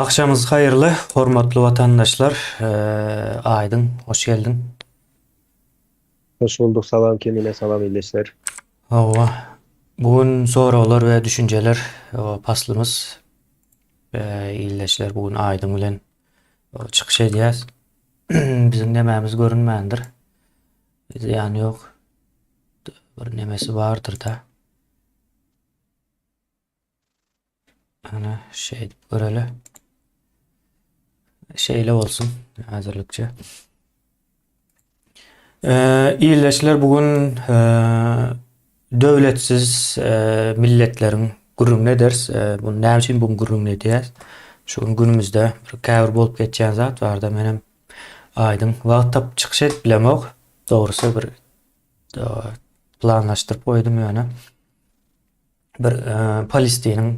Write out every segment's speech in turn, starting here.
Agşamyňyz haýyrly, hormatly watandaşlar. Aýdyň, hoş geldiň. Hoş bulduk, salam Kemine, salam ildeşler. Hawa, bu gün soraglar we düşünjeler paslymyz. Ildeşler bu gün Aýdyň bilen çykyş edýäs. Biziň nemämiz görünmändir. Zyýany ýok. Bir nemesi bardyr-da. Ana şeýdip göreli. Şeýle bolsun häzirlikçe. Ee, ildeşler bugün e, döwletsiz e, milletleriň gürrüňini ederis. E, bu näme üçin bu gürrüňini edýäs? Şu gün günümizde bir käbir bolup geçýän zat barda menem aýdyň wagt tapyp çykyş edip bilemok. Dogrusy bir e, planlaşdyryp goýdum ýöne. bir Palestiniň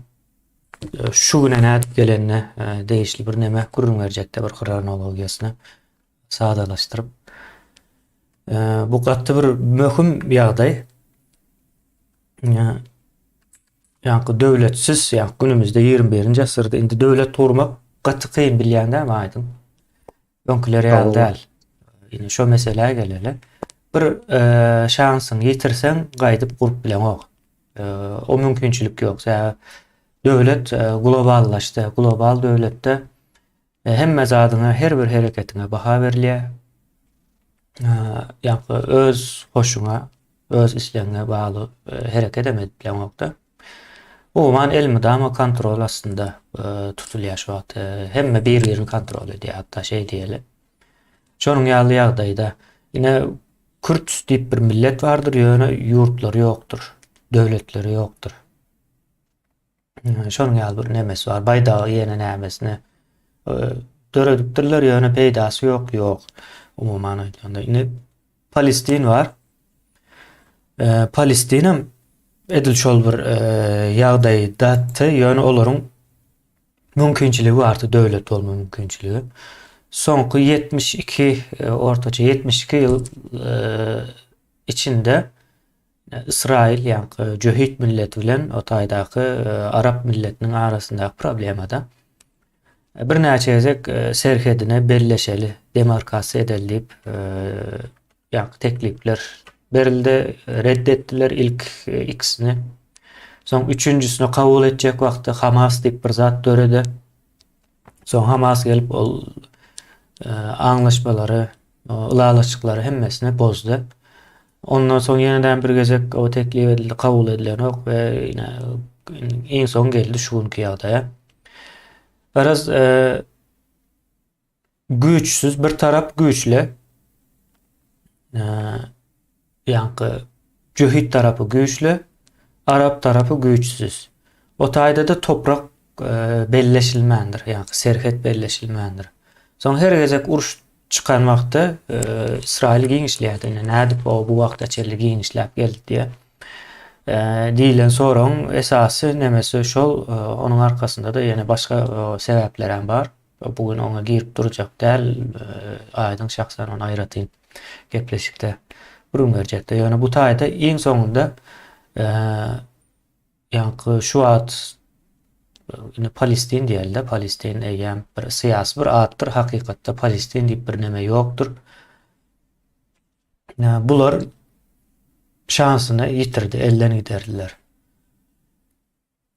şu güne nädip gelenine degişli bir neme gürrüň berjekde bir hronologiýasyny sadalaşdyryp. Bu gaty bir möhüm ýagdaý. Ýa-da döwletsiz, ýa günümizde 21-nji asyrda indi döwlet gurmak gaty kyn bilýän dämi aýdyň. Öňküler ýaly däl. Indi şo meselä geleli. Bir şansyňy ýitirseň, gaýdyp gurup bileňok. O mümkinçilik ýok. Sebäbi döwlet globallaşdy. Global döwletde hemme zadyňa, her bir hereketiňe baha berilýär. Ýa-da öz hoşuňa, öz islegiňe bagly hereket hem edip bileňok-da. Umuman elmydama kontrol astynda tutulýar şu wagt. Hemme bir-birini kontrol edýär hatda şeý diýeli. Şonuň ýaly ýagdaýda ine kürt diýip bir millet bardyr, ýöne ýurtlary ýokdur, döwletleri ýokdur. Şonuň ýaly bir nemesi bar. Baýdagy ýene nämesine döredipdirler, ýöne peýdasy ýok, ýok. Umuman aýdylanda indi Palestin bar. Palestinam edil şol bir ýagdaýdady, ýöne olaryň mümkinçiligi bardy, döwlet bolma mümkinçiligi. Soňky 72, ortaça 72 ýyl içinde Ysraýyl ýaňky jöhit milleti bilen o taýdaky arap milletiniň arasyndaky problemada. Birnäçe gezek serhedine belleşeli, demarkasiýa edeli diýip, ýaňky teklipler berildi, red etdiler ilk ikisini. Soň üçünjisini kabul etjek wagty Hamas diýip bir zat döredi. Soň Hamas gelip ol aňlaşmalary, ylalaşyklary hemmesini bozdy. Ondan soň ýene-de bir gezek o teklip edildi, kabul edilenok we ýene iň soň geldi şu günki ýagdaýa. Garaz, güýçsüz bir tarap güýçli. Ýaňky jöhit tarapy güýçli, arap tarapy güýçsüz. O taýda-da toprak belleşilmändir, ýaňky serhet belleşilmändir. Soň her gezek uruş çykan wagtda Ysraýyl giňişleýärdi. Ine nädip o bu wagta çenli giňişläp geldi diýe. Diýlen soragyň esasy nemesi şol, onuň arkasynda-da ýene başga sebäpler hem bar. Bu gün oňa girip durjak däl, aýdyň şahsan ony aýratyn gepleşikde gürrüň berjekde. Ýöne bu taýda iň soňunda ýaňky şu wagt indi Palestin diýeli-de, Palestin eýýäm bir syýasy bir atdyr, hakykatda Palestin diýip bir neme ýokdur. Bular şansyny ýitirdi, elden giderdiler.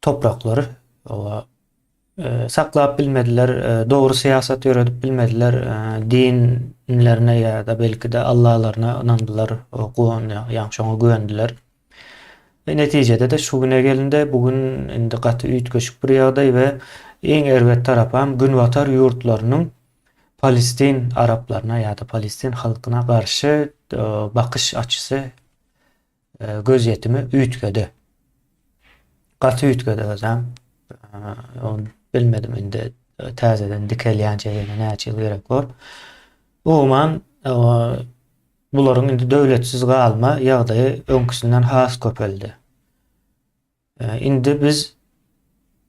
Topraklary oba saklap bilmediler, dogry syýasat ýöredip bilmediler, dinlerine ýa-da belki-de Allalaryna ynandylar, ýagny şoňa güwendiler. We netijede-de şu güne gelindi. Bu gün indi gaty üýtgeşik bir ýagdaý we iň erbet tarapam günbatar ýurtlarynyň palestin araplaryna ýa-da palestin halkyna garşy bakyş açysy gözýetimi üýtgedi. Gaty üýtgedi özem. Ony bilmedim indi täzeden dikelýänçä ýene näçe ýyl gerek bor. Umuman bularyň indi döwletsiz galma ýagdaýy öňküsinden has köpeldi. Indi biz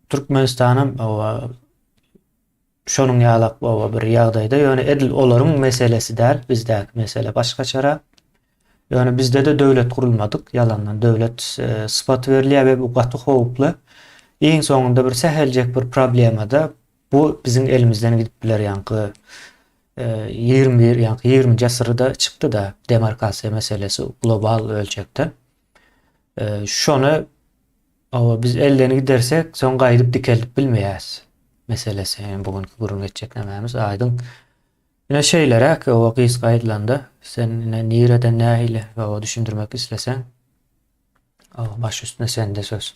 Türkmenistanam şonuň ýalak oba bir ýagdaýda, ýöne edil olaryň meselesi däl, bizdäki mesele başgaçarak. Ýöne bizde-de döwlet gurulmadyk, ýalandan döwlet e, sypaty berilýär we bu gaty howply. Iň soňunda bir säheljek bir problemada. Bu biziň elimizden gidip biler ýaňky 21 ýaňky 20-nji asyrda çykdy-da demarkasiýa meselesi global ölçekde. Şony Hawa, biz elden gidersek, soň gaýdyp dikeldip bilmeýäs meselesi. Yani bu günki gürrüň etjek nämämiz aýdyň. Ine şeýleräk, hawa, gysga aýdylanda, sen ine nireden nähili, hawa, düşündirmek isleseň, hawa, baş üstüne sende söz.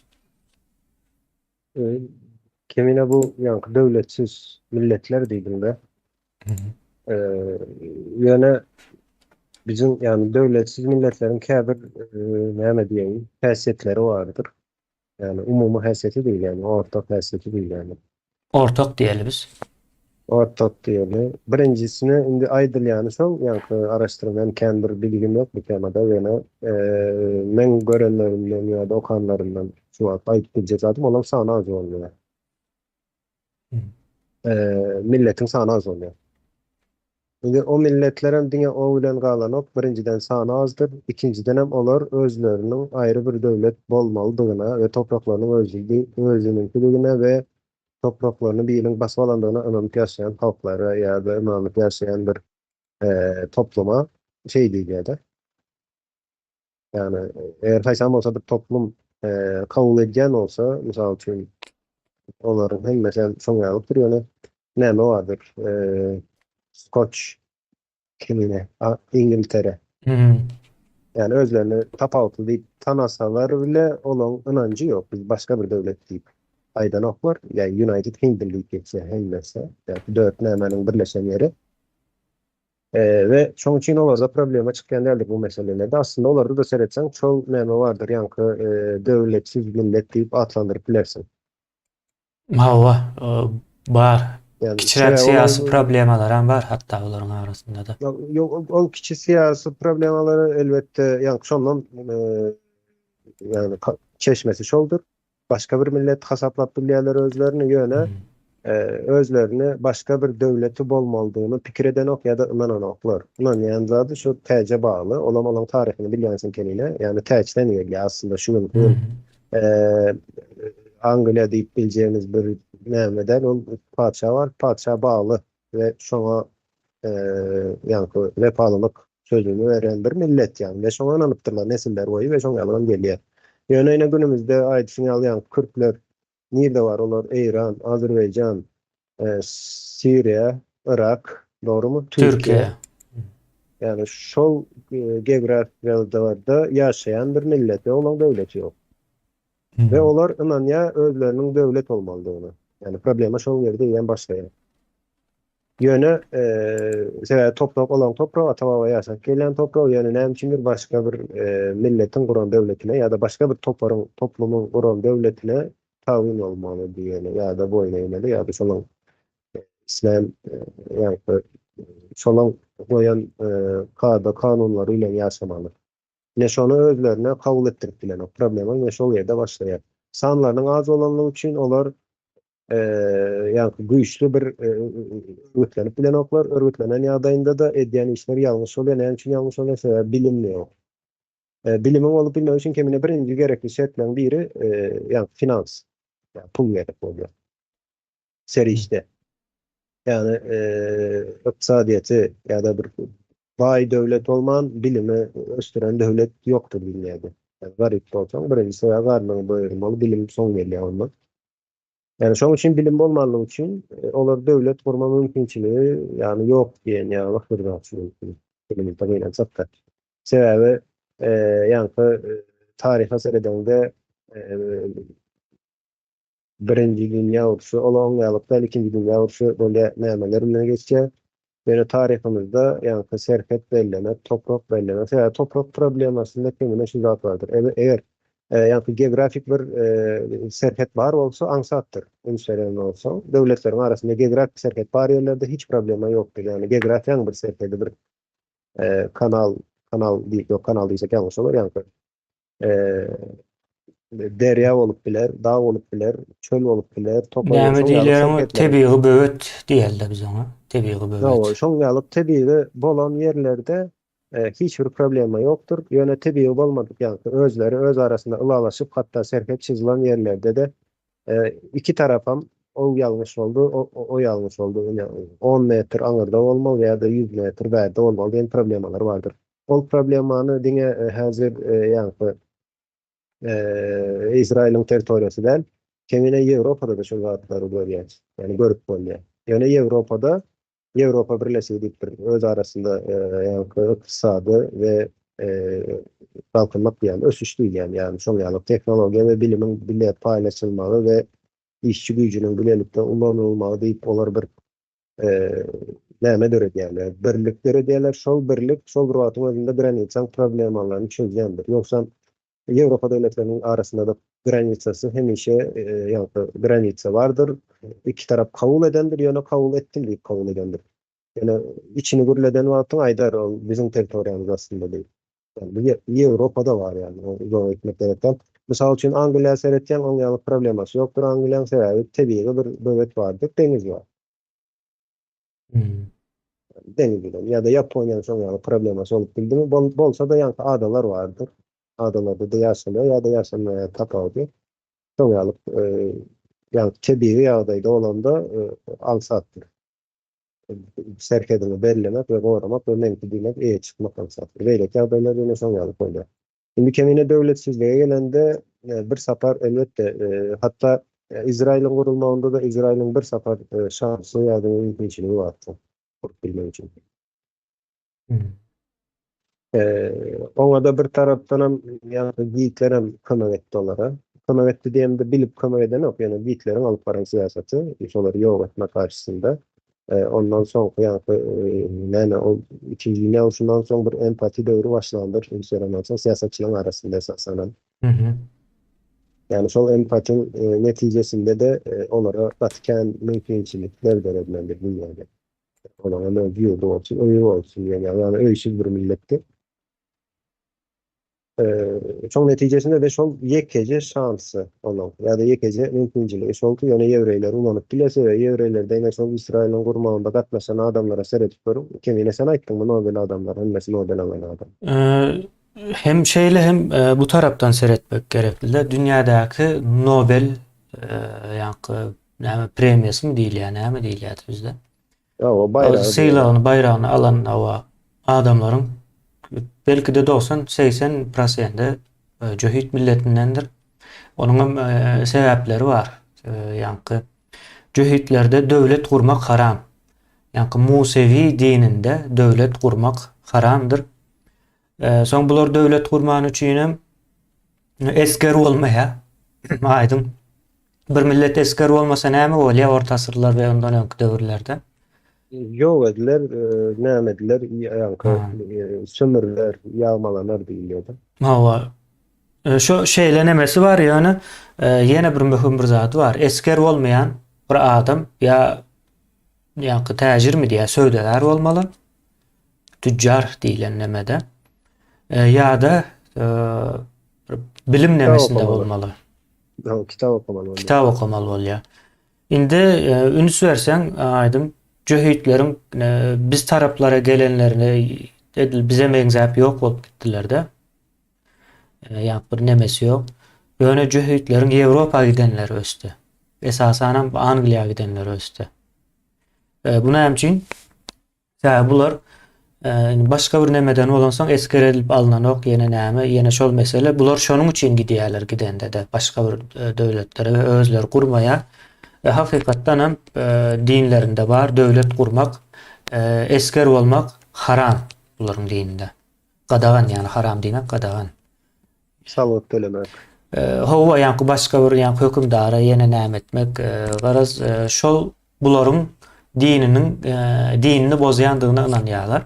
Kemine bu ýaňky döwletsiz milletler diýdiňde. Ýöne biziň ýagny döwletsiz milletleriň käbir näme diýeýin häsiýetleri bardyr. Ýagny umumy häsiýeti diýil, ýagny ortak häsiýeti diýil ýagny. Ortak diýeli biz. Ortak diýeli. Birinjisine indi aýdylýany şol, ýaňky araşdyrma hem kän bir bilgim ýok bu temada, ýöne meň görenlerimden ýa-da okanlarymdan şu wagt aýdyp biljek zadym olaň sany az bolmaýar. Milletiň sany az bolýar. Indi o milletlerem diňe o bilen galanok, birinjiden sany azdyr, ikinjidenem olar özleriniň aýry bir döwlet bolmalydygyna we topraklarynyň özüniňkidigine we topraklaryny biriniň basyp alandygyna ynanyp ýaşaýan halklara ýa-da ynanyp ýaşaýan bir topluma şeý diýilýär-de. Ýagny eger haýsam bolsa bir toplum kabul edýän bolsa, mysal üçin, olaryň hemmesi hem şoň ýalydyr, ýöne näme bardyr, Skoç kimine, Ingiltere. Ýagny özlerini tapawutly diýip tanasalar bile olaň ynanjy ýok, biz başga bir döwlet diýip aýdanoklar, ýa United Kingdom diýip geçýär hemmesi, ýa dört nämäniň birleşen ýeri. We şoň üçin olarda problema çykýan däldir bu meselelerde. Aslynda olarda-da seretseň şol näme bardyr, ýaňky döwletsiz millet diýip atlandyryp bilersiň. Hawa, bar. Kiçiräk syýasy problemalaram bar hatda olaryň arasynda-da. Ýok, ol kiçi syýasy problemalary elbetde, ýaňky şondan ýagny çeşmesi şoldur. Başga bir millet hasaplap bilýärler özlerini, ýöne özlerini başga bir döwleti bolmalydygyny pikir edenok ýa-da ynananoklar. Ynanýan zady şu täje bagly, olam olaň taryhyny bilýänsiň Kemine, ýagny täçden gelýär aslynda şu günki gün Angliýa diýip biljegimiz bir näme däl, ol patyşa bar, patyşa bagly we şoňa ýaňky wepalylyk sözüni beren bir millet ýagny we şoňa ynanypdyrlar nesiller boýy we şoň ýalygam gelýär. Ýöne ine günümizde aýdyşyň ýaly ýaňky kürtler nirde bar olar Eýran, Azerbaýjan, Siriýa, Yrak, dogrymy? Türkiýe. Ýagny şol geografiýalarda ýaşaýan bir millet we olaň döwleti ýok. We olar ynanýar özleriniň döwlet bolmalydygyna. Ýagny problema şol ýerde eýýäm başlaýar. Ýöne sebäbi toprak olaň topragy, ata-baba ýaşap gelýän topragy, ýöne näme üçindir başga bir milletiň guran döwletine ýa-da başga bir toparyň, toplumyň guran döwletine tabyn bolmaly diýeni ýa-da boýun egmeli ýa-da şolaň islän ýa-da şolaň goýan kada-kanunlary bilen ýaşamaly. Ine şony özlerine kabul etdirip bilenok. Problema ine şol ýerde başlaýar. Sanlarynyň az bolanlygy üçin olar ýaňky güýçli bir örgütlenip bilenoklar. Örgütlenen ýagdaýynda-da edýän işleri ýalňyş bolýar. Näme üçin ýalňyş bolýar? Sebäbi bilim ýok. Bilimiň bolup bilmegi üçin kemine birinji gerekli şertleriň biri ýaňky finans, ýagny pul gerek bolýar. Serişde. Ýagny ykdysadyýeti ýa-da bir baý döwlet bolman bilimi ösdüren döwlet ýokdur dünýäde. Ýagny garyp bolsaň birinji sebäbi garnyňy doýurmaly, bilim soň gelýär ondan. Ýagny şonuň üçin bilim bolmanlygy üçin olar döwlet gurma mümkinçiligi ýagny ýok diýen ýaly bir zat şu günki günümizde gynansak-da. Sebäbi ýaňky taryha seredeňde Birinji dünýä urşy, ol oň ýalyk däl, ikinji dünýä urşy bolýar, nämeler bilen geçýär. Ýöne taryhymyzda ýaňky serhet bellemek, toprak bellemek, sebäbi toprak problemasynda kemine şu zat bardyr. Eger ýaňky geografik bir serhet bar bolsa aňsatdyr. Üns beren bolsaň, döwletleriň arasynda geografik serhet bar ýerlerde hiç problema ýokdur. Ýagny geografiýaň bir serhedi bir kanal, kanal diýip, ýok kanal diýsek ýalňyş bolar, ýaňky derýa bolup biler, dag bolup biler, çöl bolup biler, tokaý Näme diýilýär oňa? Tebigy böwet diýeli-de biz oňa. Tebigy böwet. Hawa, şoň ýaly tebigy bolan ýerlerde hiç bir problema ýokdur. Ýöne tebigy bolmadyk, ýagny özleri öz arasynda ylalaşyp, hatda serhet çyzylan ýerlerde-de iki tarapam. o ýalňyş boldy, o o ýalňyş boldy, ine 10 metr aňyrda bolmaly ýa-da 100 metr bärde bolmaly diýen problemalar bardyr. Ol problemany diňe häzir ýaňky Izrailiň territoriýasy däl, kemine Ýewropada-da şol zatlary görýäs. Ýagny görüp bolýar. Ýöne Ýewropada Ýewropa Birleşigi diýip bir öz arasynda ýaňky ykdysady we galkynmak diýýän, ösüş diýilýän, ýagny şoň ýaly tehnologiýa we bilimiň bile paýlaşylmagy we işçi güýjüniň bilelikde ulanylmagy diýip olar bir näme döredýärler, birlik döredýärler. Şol birlik şol bir wagtyň özünde granisaň problemalaryny çözýändir. Ýogsam Ýewropa döwletleriniň arasynda-da granisasy hemişe ýaňky granisa bardyr. Iki tarap kabul edendir, ýöne kabul etdim diýip kabul edendir. Ýöne içini gürleden wagtyň aýdar ol biziň territoriýamyz aslynda diýip. Ýani bu Ýewropada bar ýani uzaga gitmek gerek däl. Mysal üçin Angliýa seretýäň oň ýaly problemasy ýokdur Angliýaň sebäbi tebigy bir böwet bardyr, deňiz bar. Deňiz bilen ýa-da Ýaponiýanyň şoň ýaly problemasy bolup bildimi? Bolsa-da ýaňky adalar bardyr. Adalarda-da ýaşalýar ýa-da ýaşalmaýar tapawudy ýok. Şoň ýaly ýaňky tebigy ýagdaýda bolanda aňsatdyr. Serhediňi bellemek we goramak we meňki diýmek, eýe çykmak aňsatdyr. Beýleki ýagdaýlarda ýene şoň ýaly bolýar. Indi kemine döwletsizlige gelende bir sapar elbetde hatda Izrailiň gurulmagynda-da Izrailiň bir sapar şansy ýa-da mümkinçiligi bardy gurup bilmek üçin. Oňa-da bir tarapdanam ýa-da Gitlerem kömek etdi olara. Kömek etdi diýemde bilip kömek edenok, ýöne Gitleriň alyp baran syýasaty şolary ýok etmek garşysynda. Ondan soňky ýaňky näme ol ikinji dünýä urşundan soň bir empati döwri başlandyr, üns beren bolsaň syýasatçylaryň arasynda esasanam. Ýagny şol empatiň netijesinde-de olara gaty kän mümkinçilikler döredilendir dünýäde. Olaryň hem öz ýurdy bolsun, öýi bolsun diýen ýaly, ýagny öýsüz bir milletdi. Şoň netijesinde-de şol ýekeje şansy onuň ýa-da ýekeje mümkinçiligi şoldy, ýöne ýewreýler ulanyp bilese we ýewreýlerde ine şol Ysraýylyň gurmagynda gatnaşan adamlara seredip görüň, Kemine sen aýtdyňmy Nobel adamlar hemmesi Nobel alan adam. Hem şeýle hem bu tarapdan seretmek gerekli-de, dünýädäki Nobel ýaňky näme premiýasymy diýilýär, näme diýilýärdi bizde? Hawa, baýragy. Sylagyny, baýragyny alan hawa adamlaryň belki-de 90-80 prosenti jöhit milletindendir. Onuň hem sebäpleri bar. Ýaňky jöhitlerde döwlet gurmak haram. Ýaňky Musewi dininde döwlet gurmak haramdyr. Soň bular döwlet gurman üçin hem esger bolmaýar. Aýdyň. Bir millet esger bolmasa näme bolýar orta asyrlar we ondan öňki döwürlerde? Ýok ediler, näme ediler, ýaňky sömürler, ýagmalanar diýilýär-de. Hawa. Şo şeýle nemesi bar, ýöne ýene bir möhüm bir zady bar. Esger bolmaýan bir adam ýa ýaňky täjirmi diýýär, söwdagär bolmaly. Tüjjar diýlen nemede. Ýa-da bilim nemesinde bolmaly. Kitap okamaly bolýar. Kitap okamaly bolýar. Indi üns berseň, aýdym jöhitleriň biz taraplara gelenlerini edil bize meňzäp ýok bolup gitdiler-de. Ýa bir nemesi ýok. Ýöne jöhitleriň Ýewropa gidenleri ösdi. Esasanam Angliýa gidenleri ösdi. Bu näme üçin? Sebäbi bular indi başga bir nemeden bolansoň esger edilip alnanok ýene näme ýene şol mesele bular şonuň üçin gidýärler gidende-de başga bir döwletlere we özleri gurmaýar we hakykatdan hem dinlerinde bar döwlet gurmak esger bolmak haram bularyň dininde gadagan ýagny haram diýmek gadagan. Salgyt tölemek. Hawa ýaňky başga bir ýaňky hökümdara ýene näme etmek garaz şol bularyň dininiň dinini bozýandygyna ynanýarlar.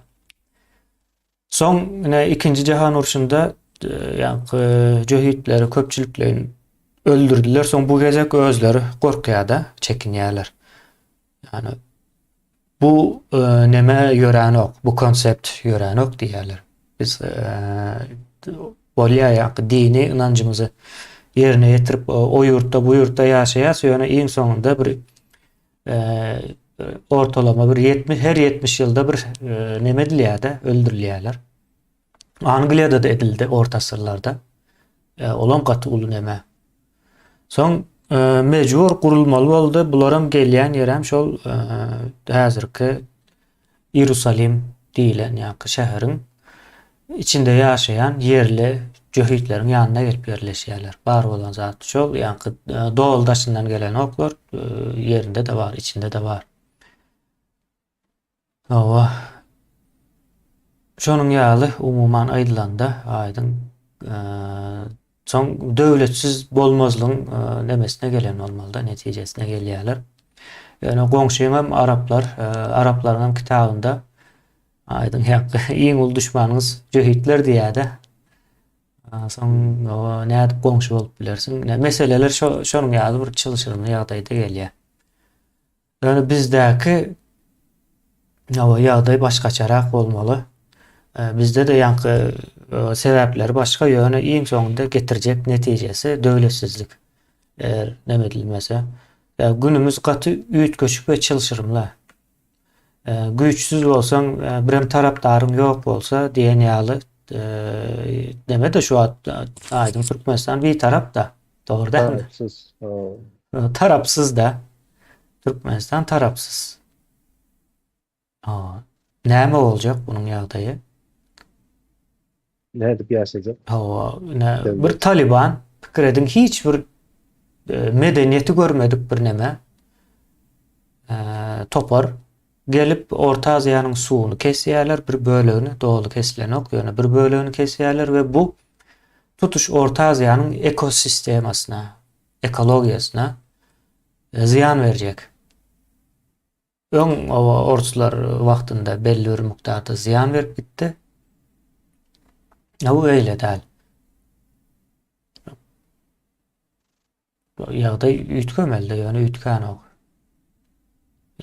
Soň ine ikinji jahan urşunda ýaňky jöhitleri köpçülikleýin öldürdiler. Soň bu gezek özleri gorkýar-da, çekinýärler. Ýani bu neme ýöränok, bu konsept ýöränok diýýärler. Biz bolýar ýa dini ynanjymyzy ýerine ýetirip o ýurtda bu ýurtda ýaşaýas, ýöne iň soňunda bir ortalama bir 70 her 70 ýylda bir neme edilýär-de, öldürilýärler. Angliýada-da edildi orta asyrlarda. Olam gaty uly neme. Soň. Mejbur gurulmaly boldy. Bularam gelýän ýerem şol häzirki Iýerusalim diýlen ýaňky şäheriň içinde ýaşaýan ýerli jöhitleriň ýanyna gelip ýerleşýärler. Bar bolan zat şol, ýaňky doly daşyndan gelenoklar, ýerinde-de bar, içinde-de bar. Hawa. Şonuň ýaly umuman aýdylanda aýdyň soň döwletsiz bolmazlygyň nemesine gelen bolmalyda netijesine gelýärler. Ýöne goňşyňam araplar, araplaryň hem kitabynda aýdyň ýa iň uly duşmanyňyz jöhitler diýýär-de. Soň nädip goňşy bolup bilersiň? Meseleler şonuň ýaly bir çylşyrymly ýagdaýda gelýär. Ýöne bizdäki hawa ýagdaý başgaçarak bolmaly. Bizde-de ýaňky sebäpleri başga, ýöne iň soňunda getirjek netijesi döwletsizlik. Eger neme edilmese. Günümiz gaty üýtgeşik we çylşyrymly. Güýçsüz bolsaň, birem tarapdaryň ýok bolsa diýen ýaly neme-de şu wagt aýdyň Türkmenistan bitarap-da. Dogry dälmi? Tarapsyz. Tarapsyz da. Türkmenistan tarapsyz. Näme boljak bunuň ýagdaýy? Nädip ýaşajak? Hawa, bir Taliban pikir ediň hiç bir e, medeniýeti görmedik bir neme e, topar gelip Orta Aziýanyň suwuny kesýärler, bir bölegini doly kesilenok, ýöne bir bölegini kesýärler we bu tutuş Orta Aziýanyň ekosistemasyna, ekologiýasyna e, zyýan berjek. Öň orslar wagtynda belli bir mukdarda zyýan berip gitdi. Bu öýle däl. Ýagdaý üýtgemeli-de, ýöne üýtgänok.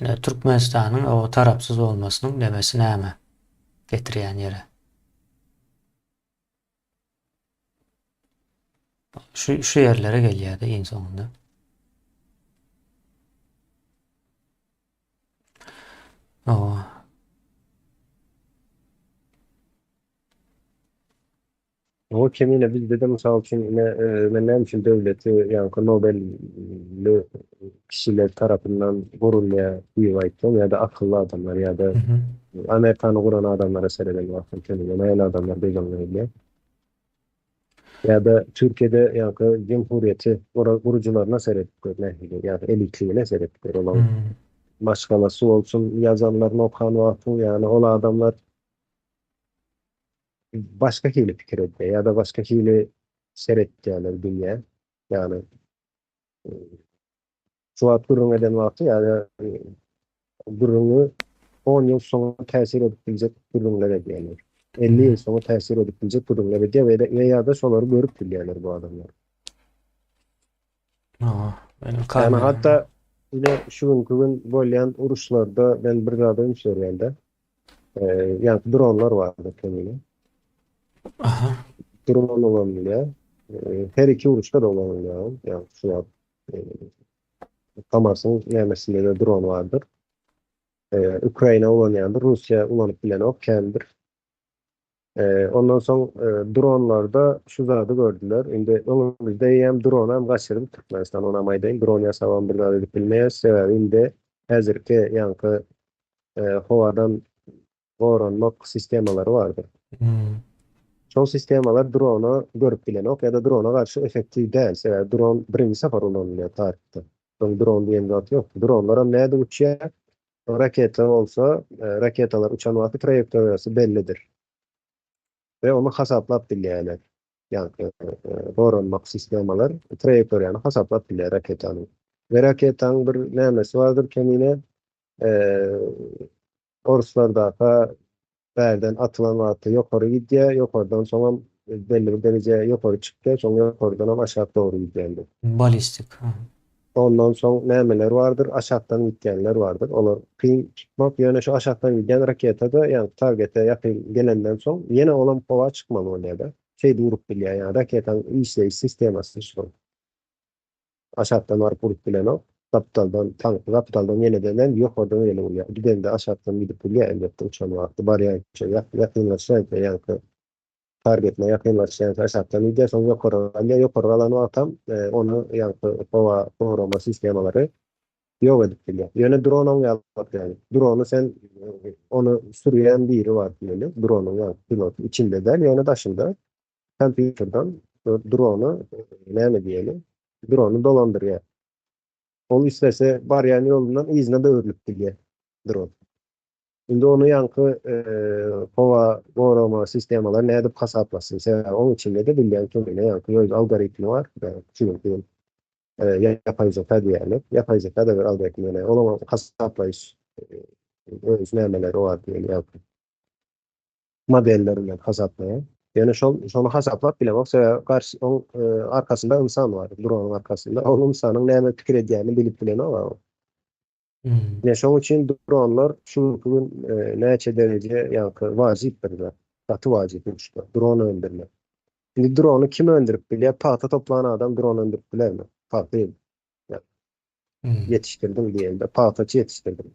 Ine, Türkmenistanyň o tarapsyz bolmasynyň nemesi näme? Getirýän ýeri. Şu, şu ýerlere gelýär-de iň soňunda. Owa. O kemine bizde de mysal üçin ine e, men näme üçin döwleti ýaňky Nobelli kişiler tarapyndan gurulýar diýip aýtdym ýa-da akylly adamlar ýa-da Amerikany guran adamlara sereden wagtym kemine nähili adamlar göz öňüne gelýär. Ýa-da Türkiýede ýaňky jemhuriýeti gurujylaryna seredip gör nähili ýa-da elitligine seredip gör olaryň maşgalasy bolsun ýazanlaryny okan wagtyň ýagny ol adamlar başga hili pikir edýär ýa-da başga hili seretýärler dünýä. Ýagny şu wagt gürrüň eden wagty ýa-da gürrüňi 10 ýyl soňra täsir edip biljek gürrüňler edýärler. 50 ýyl soňra täsir edip biljek gürrüňler edýär we we ýa-da şolary görüp bilýärler bu adamlar. Ýagny hatda ine şu günki gün bolýan uruşlarda men bir zada üns berýän-de. Ýagny dronlar bardy kemine. Aha. Dron ulanylýar. Her iki uruşda da ulanylýar. Ýagny şu wagt Hamasyň nämesinde de dron bardyr. Ukraina ulanýandyr, Russiýa ulanyp bilenok, kändir. Ondan soň dronlarda şu zady gördüler. Indi öňümizde eýýäm dronam gaçyrdy Türkmenistan, onam aýdaýyn. Dron ýasabam bir zat edip bilmeýäris. Sebäbi indi häzirki ýaňky howadan goranmak sistemalary bardyr. Şol sistemalar drona görüp bilenok ýa-da drona garşy effektiw däl. Sebäbi dron birinji sapar ulanylýar taryhda. Öň dron diýen zat ýokdy. Dronlaram nädip uçýar? Raketa bolsa, raketalar uçan wagty traýektoriýasy bellidir. We ony hasaplap bilýärler. Ýagny goranmak sistemalar traýektoriýany hasaplap bilýär raketanyň. We raketanyň bir nämesi bardyr kemine orslardaka bärden atylan wagty ýokary gidýär, ýokardan soňam belli bir dereje ýokary çykýar, soň ýokardanam aşak dogry gidýändir. Ballistik. Ondan soň nämeler bardyr, aşakdan gitýänler bardyr. Olar kyn tutmak, ýöne şu aşakdan gidýän raketa-da, ýagny targete ýakyn gelenden soň, ýene olam howa çykmaly bolýar-da. Şeýdip urup bilýär, ýagny raketanyň işleýiş sistemasy şol. Aşakdan baryp urup bilenok. Gapdaldan, tank gapdaldan ýene-de ýokardan ýene urýar. Gidende aşakdan gidip bilýär elbetde uçan wagty barýança, ýakynlaşýança ýaňky. Targetine ýakynlaşýança aşakdan gidýär, soň ýokary galýar. Ýokary galan wagtam ony ýaňky howa gorama sistemalary ýok edip bilýär. Ýöne dron oň ýaly däl. Drony sen ony sürýän biri bar diýeli, dronyň ýaňky piloty içinde däl, ýöne daşynda kompýuterden drony näme diýeli, drony dolandyrýar. Ol islese barýan ýolundan yzyna-da öwrülip bilýär dron. Indi ony ýaňky howa gorama sistemalary nädip hasaplasyn? Sebäbi oň içinde-de bilýän kimine ýaňky öz algoritmi bar. Şu günki gün ýapay zeka diýýärler. Ýapay zeka-da bir algoritm ýöne olaň hasaplaýyş öz nämeleri bar diýeli ýaňky modeller bilen hasaplaýar. Ýöne şol şony hasaplap bilemok. Sebäbi garşy oň arkasynda ynsan bar, dronyň arkasynda. Ol ynsanyň näme pikir edýänini bilip bilenok. Ine şoň üçin dronlar şu günki gün näçe dereje ýaňky wajyp bir zat. Gaty wajyp uruşda dron öndürmek. Indi drony kim öndürip bilýär? Pagta toplan adam dron öndürip bilermi? Pagta ýetişdirdim diýende pagtaçy ýetişdirdim.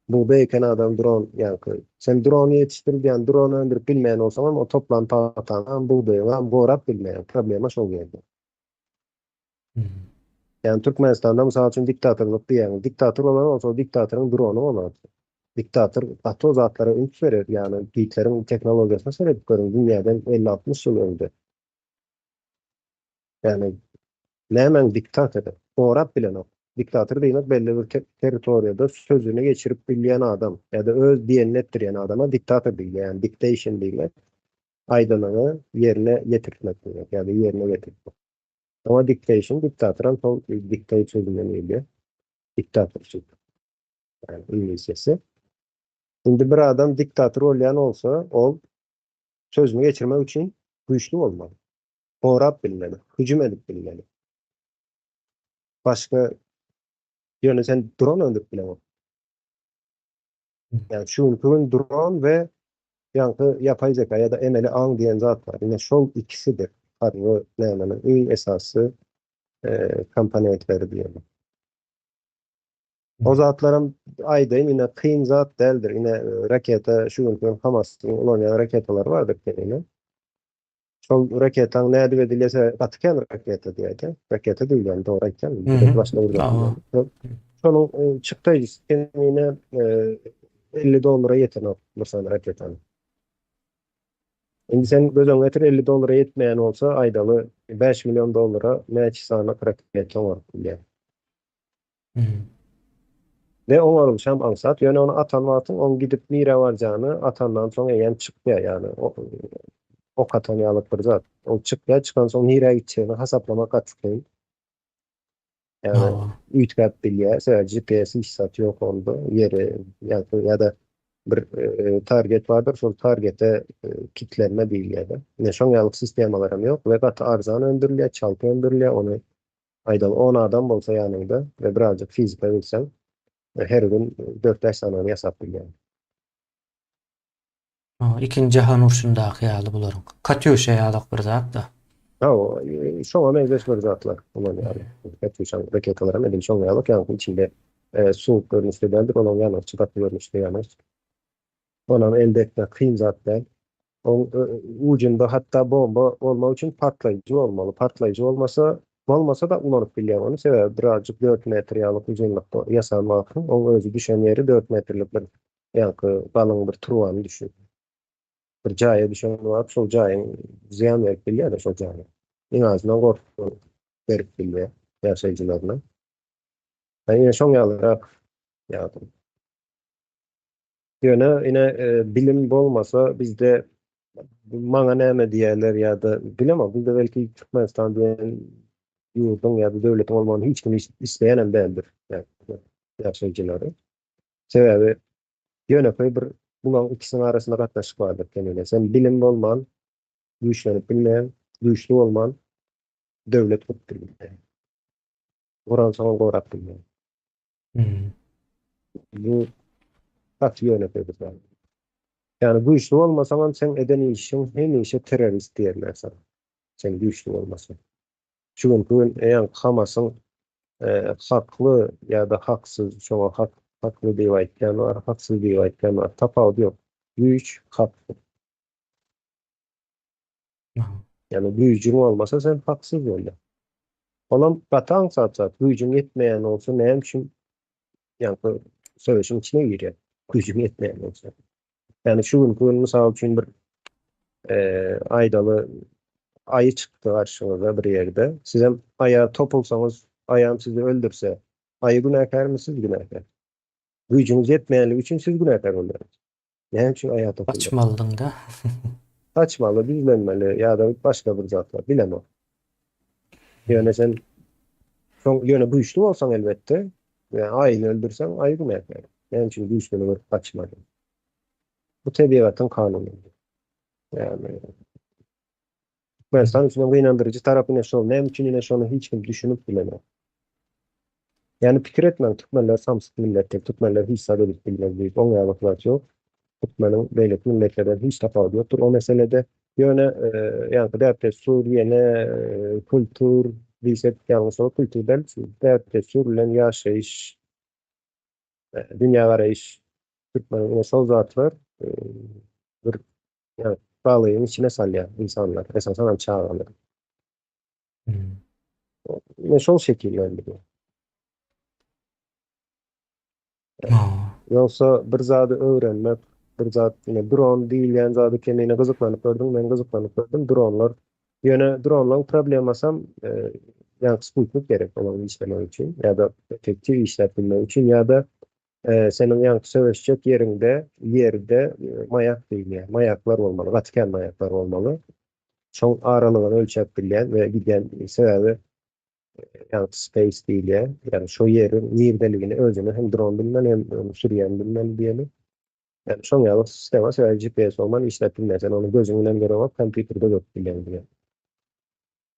Bugdaý eken adam dron ýaňky. Sen drony ýetişdirip ýa drony öndürip bilmeýän bolsaňam o toplan pagtaňam bugdaýyňam gorap bilmeýäň. Problema şol ýerde. Ýani Türkmenistanda mysal üçin diktatorlyk diýýäňiz. Diktator bolan bolsa o diktatoryň drony bolar. Diktator gaty o zatlara üns berer. Ýani Gitleriň tehnologiýasyna seredip görüň dünýäden 50-60 ýyl öňde. Ýani nämäň diktatory? Gorap bilenok. Diktator diýmek belli bir territoriýada sözüni geçirip bilýän adam ýa-da öz diýenini etdirýän adama diktator diýilýär. Ýani dictation diýmek aýdanyňy ýerine ýetirtmek diýmek ýa-da ýerine getirtmek. Oňa dictation, diktatoram şol dictate sözünden gelýär. Diktatorçylyk. Yani iňlisçesi. Indi bir adam diktator bolýan bolsa, ol sözüni geçirmek üçin güýçli bolmaly. Gorap bilmeli, hüjüm edip bilmeli. Başga ýöne sen dron öldürip bileňok. Yani şu günki gün dron we ýaňky ýapay zeka ýa-da emeli aň diýen zat bar. Ine şol ikisidir harby nämeniň iň esasy komponentleri diýelim. O zatlaram aýdaýyn ine kyn zat däldir. Ine raketa şu günki gün Hamasyň ulanýan raketalary bardyr ine. Şol raketaň nädip edilýärse gaty kän raketa diýýär. Raketa diýilýän dogry aýtýan. Başda bir zat. Şonuň e, çykdaýjysy kemine 50 e, dollara ýetenok bir sany raketanyň. Indi sen göz öňüne getir 50 dollara ýetmeýän bolsa aýdaly 5 million dollara näçe sany raketa oňaryp bilýär. We oňarylyşam aňsat. Ýöne ony atan wagtyň oň gidip nirä barjagyny atandan soň eýýäm çykýar. Ýagny ok atan ýaly bir zat. Ol çykýar, çykansoň nirä gitjegini hasaplamak gaty kyn. Ýagny üýtgäp bilýär. Sebäbi GPS hiç zat ýok onda. Ýeri ýa-da bir target bardyr, şol targete kitlenme diýilýär-de. Ine şoň ýaly sistemalaram ýok we gaty arzan öndürilýär, çalt öndürilýär. Ony Aýdaly, on adam bolsa ýanyňda we birazjyk fizika bilseň, her gün dört-bäş sanyny ýasap bilýäň. Ikinji jahan urşundaky ýaly bularyň. Katýuşa ýalak bir zat-da. Hawa, şoňa meňzeş bir zatlar bular ýaly. Katýuşaň raketalaram edil şoň ýaly, ýaňky içinde suwuk görnüşde däldir, olaň ýangyjy gaty görnüşde ýangyç. Onam elde etmek kyn zat däl. Oň ujunda hatda bomba bolmak üçin partlaýjy bolmaly. Partlaýjy bolmasa, bolmasa-da ulanyp bilýäň ony. Sebäbi birazjyk dört metr ýaly uzynlykda ýasan wagtyň oň özi düşen ýeri dört metrlik bir ýaňky galyň bir trubany düşün. Bir jaýa düşen wagt şol jaýyň zyýan berip bilýär-de şol jaýa. Iň azyndan gorky berip bilýär ýaşaýjylaryna. Ýa şoň ýalyrak ýa-da. Ýöne ine bilim bolmasa bizde maňa näme diýerler ýa-da bilemok bizde belki Türkmenistan diýen ýurduň ýa-da döwletiň bolmagyny hiç kim isleýänem däldir ýaşaýjylary. Sebäbi ýönekeý bir bularyň ikisiniň arasynda gatnaşyk bardyr kemine. Sen bilim bolman güýçlenip bilmeýäň, güýçli bolman döwlet gurup bilmeýäň. Guransoňam gorap bilmeýäň. Bu gaty ýönekeý bir zat. Ýagny güýçli bolmasaňam seň eden işiň hemişe terrorist diýerler saňa. Sen güýçli bolmasaň. Şu günki gün eýýäm Hamasyň hakly ýa-da haksyz, şoňa hak hakly diýip aýtýan bar, haksyz diýip aýtýan bar. Tapawudy ýok. Güýç hakdyr. Ýagny güýjüň bolmasa sen haksyz bolýaň. Olam gaty aňsat zat. Güýjüň ýetmeýän bolsa näme üçin ýaňky söweşiň içine girýär? Güýjüň ýetmeýän bolsa. Ýagny şu günki gün mysal üçin bir aýdaly aýy çykdy garşyňyza bir ýerde. Sizem aýa topulsaňyz, aýam sizi öldürse, aýy günäkärmi, siz günäkär? Güýjüňiz ýetmeýänligi üçin siz günäkär bolýaňyz. Näme üçin aýa topulýar? Gaçmalydyň-da. Gaçmaly, gizlenmeli ýa-da başga bir zatlar, bilemok. Ýöne sen soň ýöne güýçli bolsaň elbetde, ýa aýyny öldürseň, aýy günäkär. Näme üçin güýçlini görüp gaçmadyň? Bu tebigatyň kanuny. Ýagny Türkmenistan üçin hem gynandyryjy tarapy ine şol. Näme üçin ine şony hiç kim düşünip bilenok. Ýagny pikir etmäň türkmenler samsyk milletdir, türkmenler hiç zat edip bilmez diýip, oň ýaly zat ýok. Türkmeniň beýleki milletlerden hiç tapawudy ýokdur o meselede. Ýöne ýaňky däp-dessur ýene kultur diýsek ýalňyş bolar, kultur däl, däp-dessur bilen ýaşaýyş, dünýägaraýyş türkmeniň ine şol zatlar bir Ýa balygyň içine salýar insanlar, esasan hem çagalar. Hmm. Ne şol şekillendiriýär. Ýogsa bir zady öwrenmek, bir zat, ine dron diýilýän zady kemine gyzyklanyp gördüm, men gyzyklanyp gördüm dronlar. Ýöne dronlaryň problemasam e, ýa sputnik gerek olaryň işlemegi üçin ýa-da effektiw işläp bilmek üçin ýa-da Seniň ýaňky söweşjek ýeriňde, ýerde maýak diýilýär. Maýaklar bolmaly, gaty kän maýaklar bolmaly. Şoň aralygyny ölçäp bilýän we gidýän sebäbi ýaňky space diýilýär. Ýagny şo ýeriň nirdeligini özüni hem dron bilmeli, hem ony sürýän bilmeli diýeli. Ýagny şoň ýaly sistema sebäbi GPS bolman işläp bilmeýär. Sen ony gözüň bilen göreňok, kompýuterde görüp bilýäň diýýär.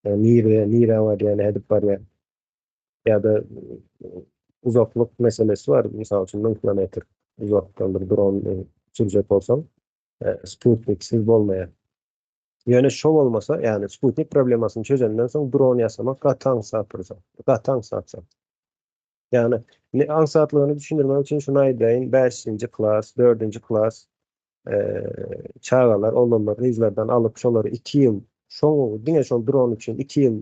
Ýagny nirde, nirä barýar, nädip barýar. Ýa-da uzaklyk meselesi bar. Mysal üçin 1000 kilometr uzaklykdan bir dron uçurjak bolsaň, sputniksiz bolmaýar. Ýöne şo bolmasa, ýagny sputnik problemasyny çözenden soň dron ýasamak gaty aňsat bir zat. Gaty aňsat zat. Ýagny aňsatlygyny düşündirmek üçin şuny aýdaýyn, bäşinji klas, dördünji klas çagalar, oglanlar, gyzlardan alyp şolary 2 ýyl şoň diňe şol dron üçin 2 ýyl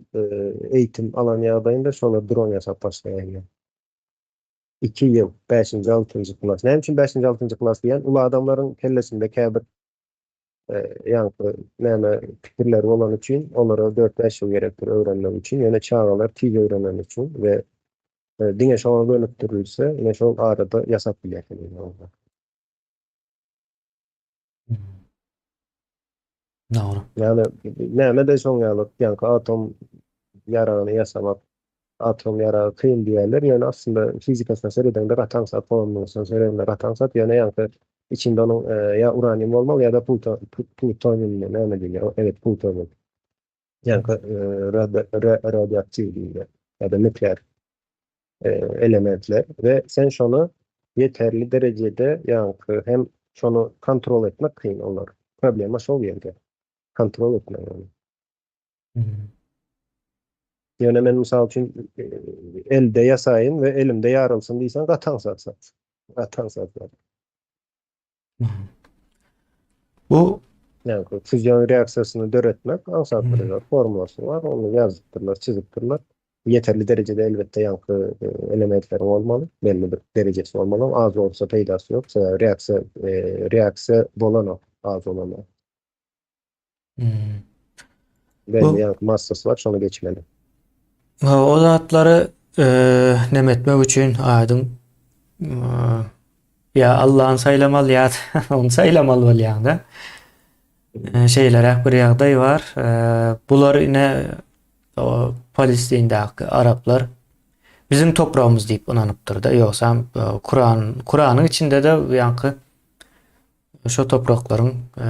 eýitim alan ýagdaýynda şolar dron ýasap başlaýarlar. 2 ýyl, 5-nji, 6-njy klas. Näme üçin 5-nji, 6-njy klas diýen? Uly adamlaryň kellesinde käbir ýaňky näme pikirleri bolany üçin olara 4-5 ýyl gerekdir öwrenmek üçin. Ýöne çagalar tiz öwreneni üçin we diňe şoňa gönükdirilse, ine şol arada ýasap bilýärler. Dogry. Ýagny näme de şoň ýaly ýaňky atom ýaragyny ýasamak, atom ýaragy kyn diýýärler, ýöne aslynda fizikasyna seredeňde gaty aňsat, formulasynda seredeňde gaty aňsat, ýöne ýaňky içinde onuň ýa uranium bolmaly ýa-da plutonium näme diýilýär, evet plutonium. Ýaňky radioaktiw diýilýär ýa-da nuklear elementler we sen şony ýeterli derejede ýaňky hem şony kontrol etmek kyn olar. Problema şol ýerde. Kontrol etmek ony. Hmm. Ýöne men mysal üçin elde ýasaýyn we elimde ýarylsyn diýseň gaty aňsat zat. Gaty aňsat zat. Hmm. Bu Ýagny fuzion reaksiýasyny döretmek aňsat bir zat. Formulasy bar, ony ýazypdyrlar, çyzypdyrlar. Ýeterli derejede elbetde ýaňky e, elementleriň bolmaly, belli bir derejesi bolmaly. Az bolsa peýdasy ýok. Sebäbi reaksiýa e, reaksiýa bolanok, az bolanda. Hmm. Belli ýaňky massasy bar, şony geçmeli. O zatlary e, neme etmek üçin aýdyň e, ýa Allah'yn saýlamaly ýa ony saýlamaly bolýaň-da. E, şeýleräk bir ýagdaý bar. E, bular ine o Palestindäki araplar biziň topragymyz diýip ynanypdyr-da. Ýogsam e, Kuran Kuranyň içinde-de ýaňky şo topraklaryň e,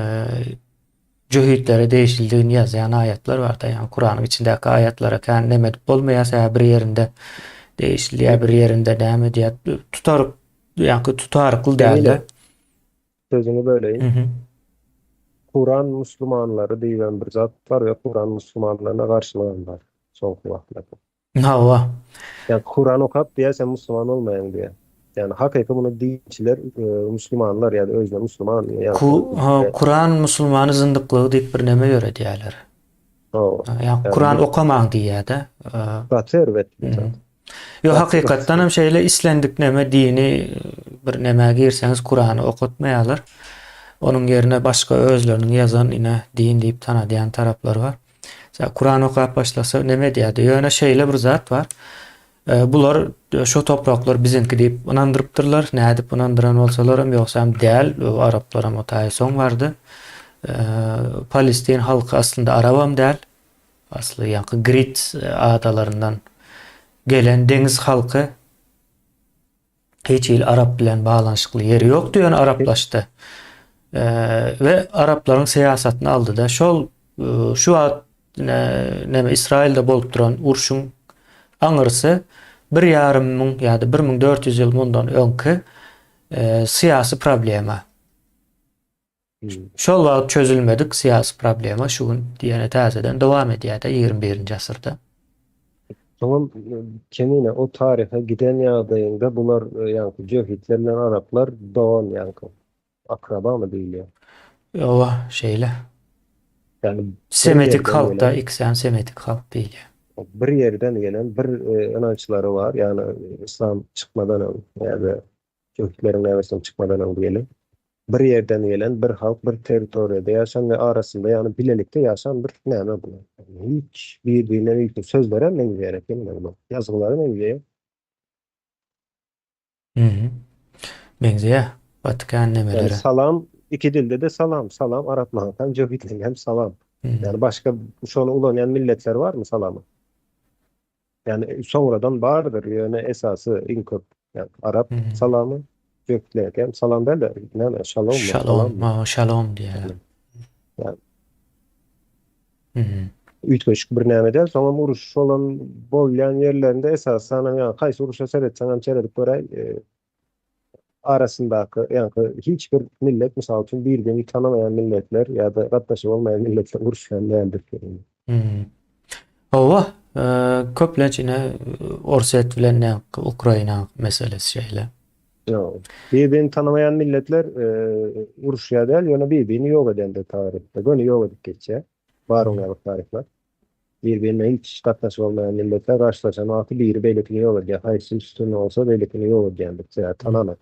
jöhitlere degişlidigini ýazýan aýatlar bar-da. Ýagny Kuranyň içindäki aýatlara kän neme edip bolmaýar, sebäbi bir ýerinde degişli ýa bir ýerinde näme diýýär, tutaryk, ýaňky tutarykly däl-de. Sözüňi böleýin. Kuran musulmanlary diýibem bir zat bar we Kuran musulmanlaryna garşylygam bar soňky wagtlarda. Hawa. Ýa Kuran okap diýýär sen musulman bolmaýaň diýýär. Ýagny hakyky muny dinçiler musulmanlar ýa-da özüne musulman Ku, ha, Kuran musulmany zyndyklygy diýip bir neme ýöredýärler. Ýa Kuran okamaň diýýär-de. Gaty erbet bir zat. Ýok, hakykatdan hem şeýle islendik neme dini bir nämä girseňiz Kurany okatmaýarlar. Onuň ýerine başga özleriniň ýazan ine din diýip tanadýan taraplary bar. Mesela Kuran okap başlasa neme edýärdi? Ýöne şeýle bir zat bar. Bular şu topraklar biziňki diýip ynandyrypdyrlar. Nädip ynandyran bolsalaram, ýogsam däl, araplaram o taýy soň bardy. Palestin halky aslynda arabam däl. Asly ýaňky Grit adalaryndan gelen deňiz halky. Hiç hili arap bilen baglanyşykly ýeri ýokdy, ýöne araplaşdy. We araplaryň syýasatyny aldy-da. Şol şu wagt näme Ysraýylda bolup duran urşuň aňyrsy bir ýarym müň ýa-da 1400 ýyl mundan öňki syýasy problema. Şol wagt çözülmedik syýasy problema şu gün ýene täzeden dowam edýär-de 21-nji asyrda. Soňam kemine o taryha giden ýagdaýyňda bular ýaňky jöhitler bilen araplar dogan ýaňky akrabamy diýilýär. Ýowa, şeýle. Ýagny bir Semitik ýerden halk-da, gelen. ikisem semitik halk diýilýär. Bir ýerden gelen bir ynançlary bar, ýagny yslam çykmadan öň ýa-da jöhitleriň nämesinden çykmadan öň diýeli. Bir ýerden gelen bir halk bir territoriýada ýaşan we arasynda ýagny bilelikde ýaşan bir näme bular. Hiç bir-birine üýtgä sözlerem meňzeýär eken bular. Ýazgylary meňzeýär. Mhm. Meňzeýär. Vatikan Ýagny nemelere. salam iki dilde-de salam, salam araplaryňkam jöhitleriňkem salam. Ýagny başga şony ulanýan milletler barmy salamy? Ýagny soňradan bardyr, ýöne esasy iň köp ýagny arap salamy, jöhitlerki hem salam däl-de, näme, şalommy, Şalom, salammy? şalom diýýärler. Ýagny üýtgeşik bir näme däl. Soňam uruş bolan bolýan ýerlerinde esasanam ýagny haýsy uruşa seretseňem seredip göräý, arasyndaky ýagny hiç bir millet mysal üçin bir-birini tanamaýan milletler ýa-da gatnaşygy bolmaýan milletler uruşýan däldir. Hawa, köplenç ine Orsýet bilen ýa Ukraina meselesi şeýle. Ýok. Bir-birini tanamaýan milletler uruşýar däl, ýöne bir-birini ýok edendir taryhda. Göni ýok edip geçýär. Bar oň ýaly taryhlar. Bir-birine hiç gatnaşygy bolmaýan milletler garşylaşan wagty biri beýlekini ýok edýär. Haýsy üstün bolsa beýlekini ýok edýändir. Sebäbi tananak.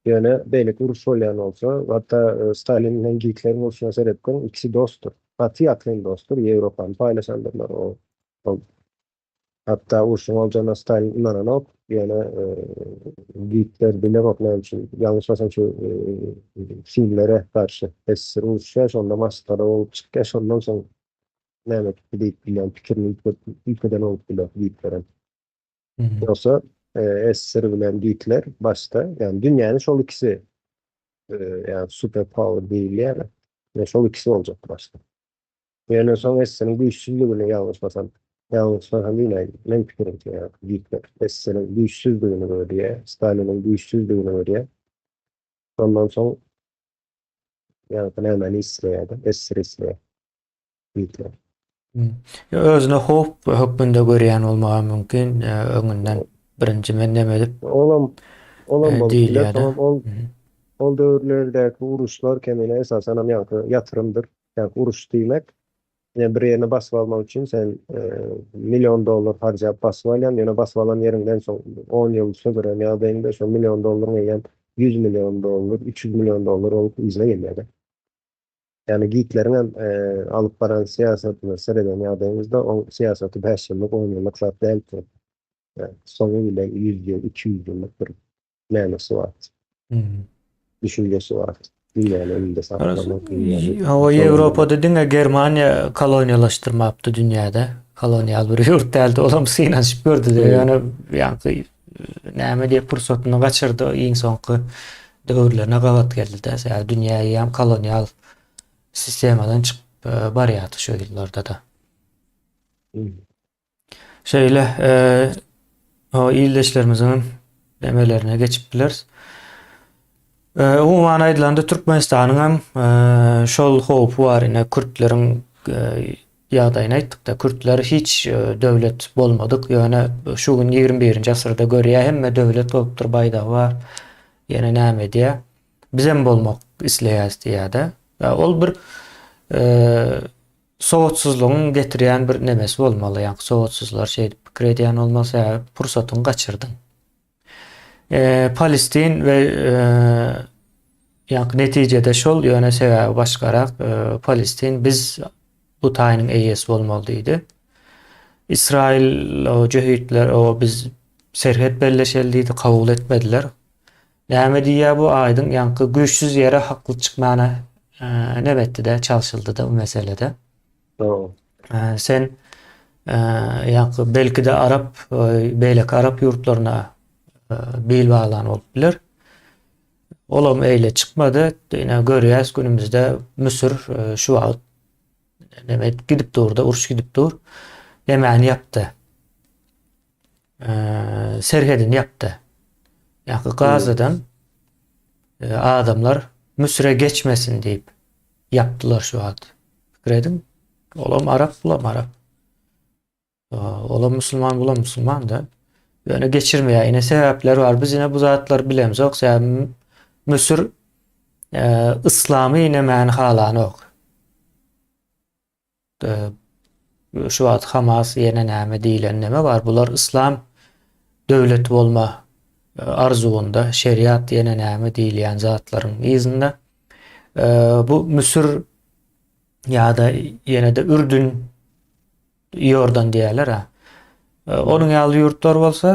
Ýöne beýleki uruş bolýan bolsa, hatda Stalin bilen Gitleriň urşuna seretseň, görüň, ikisi dostdur. Gaty ýakyn dostdur. Ýewropany paýlaşandyrlar. O ol hatda urşuň boljagyna Stalin ynananok. Ýöne Gitler bilemok näme üçin. Ýalňyşmasam şu finlere garşy SSR uruşýar, şonda masgara bolup çykýar. Şondan soň näme diýip bilýän pikirini üýtgeden bolup biler Gitlerem. Ýogsa SSR bilen Gitler başda, ýagny dünýäni şol ikisi ýagny super power diýilýär. Ýa şol ikisi boljak başda. Ýöne soň SSR-iň güýçsüzligini ýalňyşmasam, ýalňyşmasam diýmäýin, meň pikirimçe ýagny Gitler SSR-iň güýçsüzligini görýär, Staliniň güýçsüzligini görýär. Şondan soň ýagny nämäni isleýär-de, SSR isleýär. Gitler. Özüne howp hökmünde görýän bolmagy mümkin. Öňünden birinji men neme edip Olam olam bolup biler. Soňam ol ol döwürlerdäki uruşlar kemine esasanam ýaňky ýatyrymdyr. Ýaňky uruş diýmek, ýa bir ýerini basyp almak üçin sen million dollar harjap basyp alýaň, ýöne basyp alan ýeriňden soň on ýyl sögüren ýagdaýyňda şo million dollaryň eýýäm 100 million dollar, 300 million dollar bolup yzyna gelýär-de. Ýagny Gitleriň hem alyp baran syýasatyna sereden ýagdaýymyzda oň syýasaty bäş ýyllyk, on ýyllyk zat däldi. Soňy bilen 100 ýyl, 200 ýyllyk bir nämesi bar. Düşünjesi bar. Dünýäni elinde saklamak, dünýäni. Hawa, Ýewropada diňe Germaniýa koloniýalaşdyrmapdy dünýäde. Kolonial bir ýurt däldi, olam synanyşyp gördüler. Ýöne ýaňky näme diýip pursatyny gaçyrdy, iň soňky döwürlerine gabat geldi-de. Sebäbi dünýä eýýäm kolonial sistemadan çykyp e, barýardy şu ýyllarda-da. Şeýle e, o ildeşlerimiziň demelerine geçip bileris. E, umuman aýdylanda Türkmenistanyň hem e, şol howpy bar ine kürtleriň e, Ýagdaýyny aýtdykda kürtler hiç döwlet bolmadyk ýöne şu gün 21-nji asyrda görýä hemme döwlet bolupdyr baýdagy bar ýene näme edýä bizem bolmak isleýäs diýýädä ol bir e, sowatsyzlygyň getirýän bir nemesi bolmaly. Ýa sowatsyzlar şeýdip pikir edýän bolmaly, sebäbi pursatyňy gaçyrdyň. E, Palestin we e, ýa netijede şol ýöne sebäbi başgarak e, Palestin biz bu taýynyň eýesi bolmaly diýdi. Israil o jöhitler o biz serhet belleşeli diýdi, kabul etmediler. Näme diýýär bu aýdyň ýaňky güýçsüz ýere hakly çykmana e, nebetdi-de çalşyldy-da bu meselede. Dogry. E, sen e, ýaňky belki-de arap e, beýleki arap ýurtlaryna e, bil baglan bolup biler. Olam eýle çykmady. Ine görýäs günümizde Müsür e, şu wagt neme gidip dur-da, uruş gidip dur. Nemäni ýapdy? serhedini ýapdy. Ýa-da Gazadan e, adamlar Müsüre geçmesin diýip ýapdylar şu wagt. Pikir ediň, olam arap, bulam arap. Olam musulman, bulam musulman da. Ýöne geçirmeýär. Ine sebäpler bar. Biz ine bu zatlary bilemzok. Sebäbi Müsür e, yslamy inemän halanok. Şu wagt Hamas ýene näme diýilen neme bar? Bular yslam döwleti bolma e, arzuwynda, şeriat ýene näme diýilýän zatlaryň yzynda. E, bu Müsür ýa-da ýene-de Ürdün, Iordan diýerler ha. E, onuň ýaly ýurtlar bolsa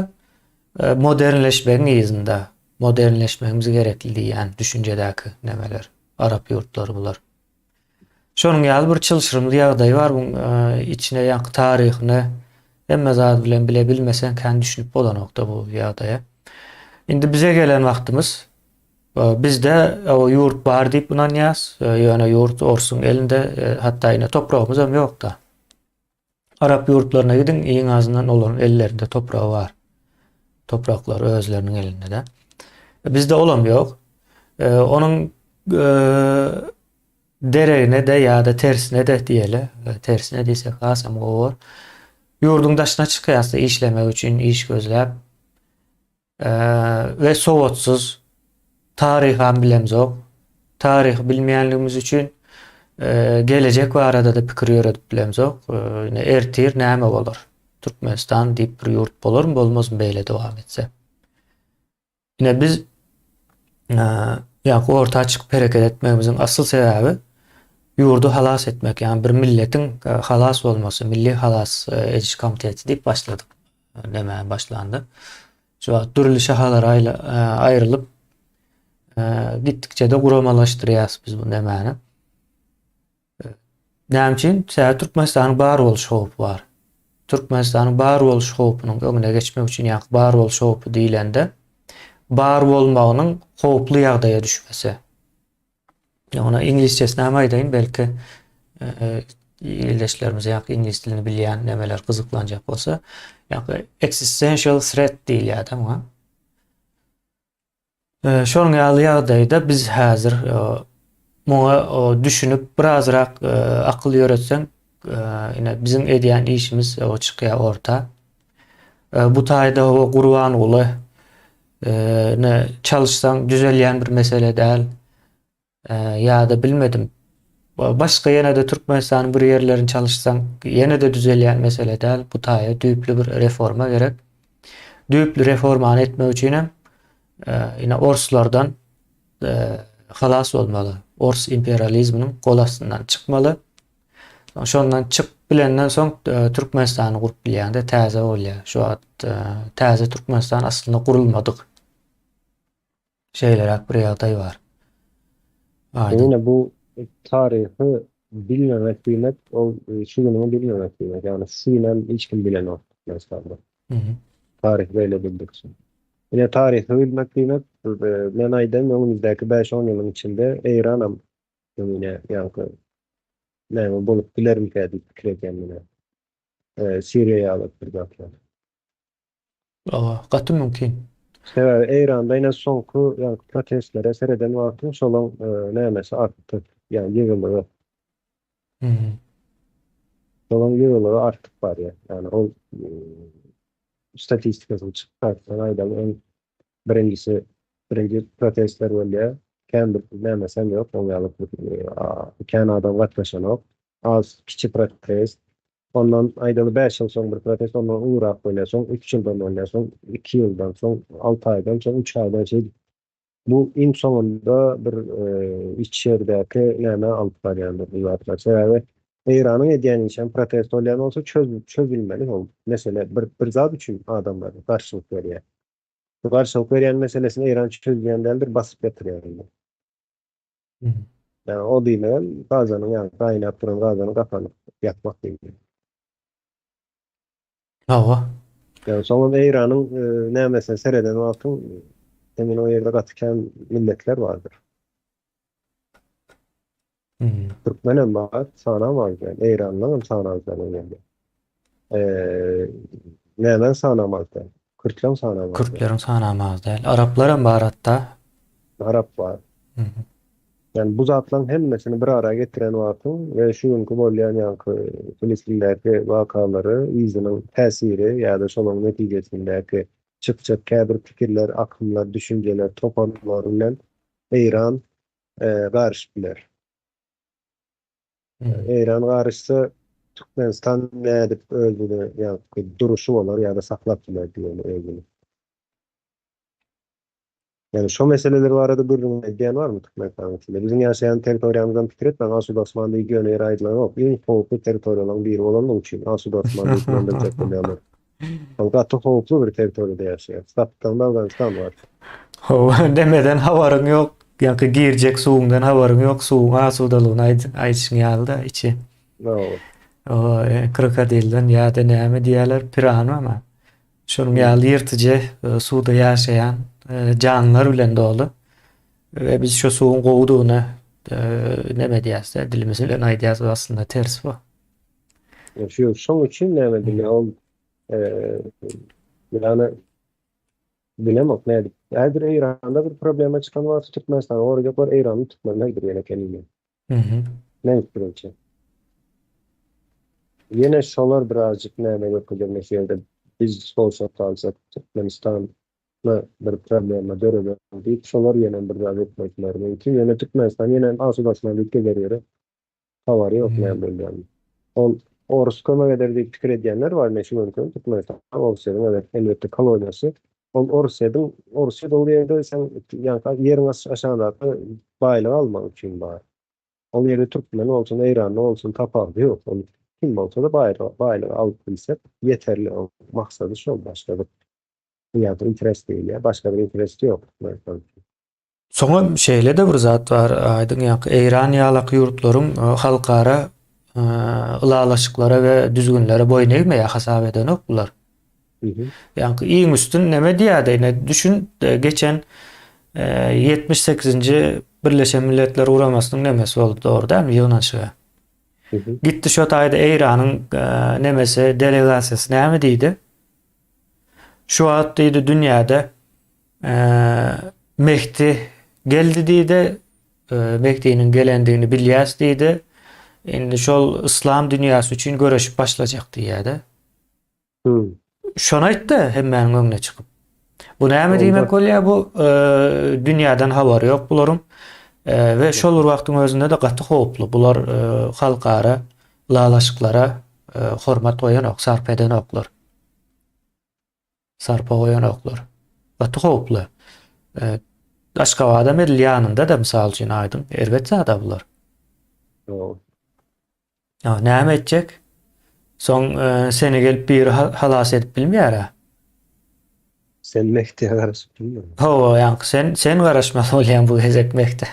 modernleşmegiň yzynda, modernleşmegimiz gerekli diýýän düşünjedäki nemeler, arap ýurtlary bular. Şonuň ýaly bir çylşyrymly ýagdaý bar buň içine ýaňky taryhyny hemme zady bilen bile bilmeseň kän düşünip bolanokda bu ýagdaýa. Indi bize gelen wagtymyz bizde o ýurt bar diýip ynanýas, ýöne ýurt orsuň elinde, hatda ine topragymyz hem ýokda. Arap ýurtlaryna gidiň, iň azyndan olaryň ellerinde topragy bar. Topraklar özleriniň elinde-de. Bizde olam ýok. E, onuň e, deregine-de ýa-da tersine-de diýeli, e, tersine diýsek hasam gowy bolar. Ýurduň daşyna çykýarsa işlemek üçin iş gözläp, we sowatsyz, taryham bilemzok. Taryhy bilmeýänligimiz üçin gelejek barada-da pikir ýöredip bilemzok. Ine ertir näme bolar? Türkmenistan diýip bir ýurt bolarmy, bolmazmy beýle dowam etse? Ine biz ýa orta çykyp hereket etmegimiziň asyl sebäbi ýurdy halas etmek, ýagny bir milletiň halas bolmasy, milli halas ediş komiteti diýip başladyk. Näme başlandy. Şu wagt dürli şahalara aýrylyp gitdikçe-de guramalaşdyrýas biz bu nämäni. Näme üçin? Sebäbi Türkmenistanyň bar boluş howpy bar. Türkmenistanyň bar boluş howpunyň öňüne geçmek üçin ýa bar boluş howpy diýlende bar bolmagynyň howply ýagdaýa düşmesi. Ona iňlisçesini hem aýdaýyn, belki ildeşlerimiz ýa iňlis dilini bilýän nemeler gyzyklanjak bolsa, ýa existential threat diýilýär de muňa. Şonuň ýaly ýagdaýda biz häzir muňa düşünip birazrak akyl ýöretseň, ine biziň edýän işimiz o çykýar orta. Bu taýda o Gurbanguly Ne çalyşsaň düzelýän bir mesele däl. Ýa-da bilmedim. Başga ýene-de Türkmenistanyň bir ýerlerini çalyşsaň ýene-de düzelýän mesele däl. Bu taýa düýpli bir reforma gerek. Düýpli reformany etmek üçin hem ine orslardan halas bolmaly. Ors imperializminiň gol astyndan çykmaly. Şondan çykyp bilenden soň e, Türkmenistany gurup bilýäňde täze bolýar. Şu wagt e, täze Türkmenistan aslynda gurulmadyk. Şeýleräk bir ýagdaý bar. Aýdyň. Ýene bu taryhy bilmemek diýmek, ol e, şu günüňi bilmemek diýmek. Ýagny şu günem hiç kim bilenok Türkmenistanda. Taryh beýle bildikçe. Ine taryhy bilmek diýmek, men aýdayım öňümizdäki 5-10 ýylyň içinde Eýranam Ýöne ýaňky näme bolup bilermikä diýip pikir edýän menä. Siriýa ýaly bir zatlar. Hawa, gaty mümkin. Sebäbi Eýranda ine soňky ýaňky protestlere sereden wagtyň şolaň nämesi artdy, ýagny ýygylygy. Şolaň ýygylygy artyp barýar. Ýagny ol statistikasyny çykarsaň aýdaly öň birinjisi birinji protestler bolýar. Kän bir nämesem ýok, oň ýaly kän adam gatnaşanok. Az kiçi protest. Ondan aýdaly 5 ýyl soň bir protest, ondan ulurak bolýar, soň 3 ýyldan bolýar, soň 2 ýyldan, soň 6 aýdan, soň 3 aýdan şeýdip. Bu iň soňunda bir içerdäki näme alyp barýandyr bu zatlar. Sebäbi Eýranyň edýän işem protest bolýan bolsa çöz çözülmeli ol mesele bir bir zat üçin adamlar garşylyk berýär. Bu garşylyk berýän meselesini Eýran çözýän däldir, basyp ýatyrýar indi. Ýani o diýmegem gazanyň ýa gaýnap duran gazany gapanyp ýatmak diýmek. Hawa. Ýani soňam Eýranyň nämesine sereden wagtyň emin o ýerde gaty kän milletler bardyr. Türkmenem bar, sanam az däl. Eýranlyam sany az däl o ýerde. Nämäň sanam az däl. Kürtleň sanam az däl. Kürtleriň sanam az däl. Araplaram bar hatda. Arap bar. Yani bu zatlaryň hemmesini bir ara getiren wagtyň we şu günki bolýan ýaňky Filisindäki wakalary yzynyň täsiri ýa-da şolaryň netijesindäki çykjak käbir pikirler, akymlar, düşünjeler, toparlar bilen Eýran garyşyp biler. Eýran garyşsa Türkmenistan nädip özüni ýaňky duruşy bolar ýa-da saklap biler diýeli özüni. Ýani şo meseleler barada gürrüň edýän barmy Türkmenistanyň içinde? Biziň ýaşaýan territoriýamyzdan pikir etmäň, Asuda Osman diýip ýöne ýere aýdylanok. Iň howply territoriýalaryň biri bolanlygy üçin Asuda Osman diýip ynandyrjak bolýarlar. Ol gaty howply bir territoriýada ýaşaýar. Gapdalynda Awganystan bar. Hawa, nemeden habaryň ýok. Ýaňky girjek suwuňdan habaryň ýok, suwuň asudalygyny aýdyşyň ýaly-da içi. Hawa. Hawa, krokodilden ýa-da näme diýýärler, piranma? Şonuň ýaly ýyrtyjy suwda ýaşaýan janlylar bilen doly. We biz şu suwuň gowudygyny neme edýäs-de, dilimiz bilen aýdýas, bu aslynda ters bu. Şu şoň üçin näme diýýär, ol ýagny bilemok nädip. Häzir Eýranda bir problema çykan wagty Türkmenistana gorajaklar Eýranly türkmenlerdir ýene kemine. Meň pikirimçe. Ýene şolar birazjyk näme görkezerine şu ýerde biz bolsak galsak Türkmenistan bir problema döreder diýip şolar ýene bir zat etmekleri mümkin. Ýöne Türkmenistan ýene asudaşman diýip gezer ýere habary ýok näme bolýanyny. Ol orus kömek eder diýip pikir edýänler bar men şu mümkin Türkmenistan Orsýetiň evet elbetde koloniýasy. Ol Orsýetiň Orsýet ol ýerde sen ýaňky ýeriň aşagyndaky baýlygy almak üçin bar. Ol ýerde türkmen bolsun, eýranly bolsun tapawudy ýok. Ol kim bolsa-da baýlygy baýlygy alyp bilsek ýeterli. Oň maksady şol başga bir ýa-da interes diýilýär. Başga bir interesi ýok Türkmenistan üçin. Soňam şeýle-de bir zat bar, aýdyň ýaňky Eýran ýalaky ýurtlaryň halkara ylalaşyklara we düzgünlere boýun egmeýär hasap edenok bular. Ýaňky iň üstün neme diýýärdi, ine düşün geçen 78-nji Birleşen Milletler Guramasynyň nemesi boldy, dogry dälmi, ýygnanyşygy. Gitdi şo taýda Eýranyň nemesi, delegasiýasy näme diýdi? Şu wagt diýdi dünýäde Mehdi geldi diýdi. Mehdiniň gelendigini bilýäs diýdi. Indi şol yslam dünýäsi üçin göreşip başlajak diýýär-de. Hmm. Şony aýtdy hemmäniň öňüne çykyp. Bu näme diýmek bolýar? Bu dünýäden habary ýok bularyň. We şol bir wagtyň özünde-de gaty howply. Bular halkara ylalaşyklara hormat goýanok, sarp edenoklar. Sarpa goýanoklar. Gaty howply. Aşgabadam edil ýanynda-da mysal üçin aýdyň, erbet zat-a bular. Ýa näme etjek? Soň seni gelip biri halas edip bilmeýär-ä. Sen Mehdiýe garaşyp bilmeýäň. Hawa, ýaňky sen sen garaşmaly bolýaň bu gezek Mehdä.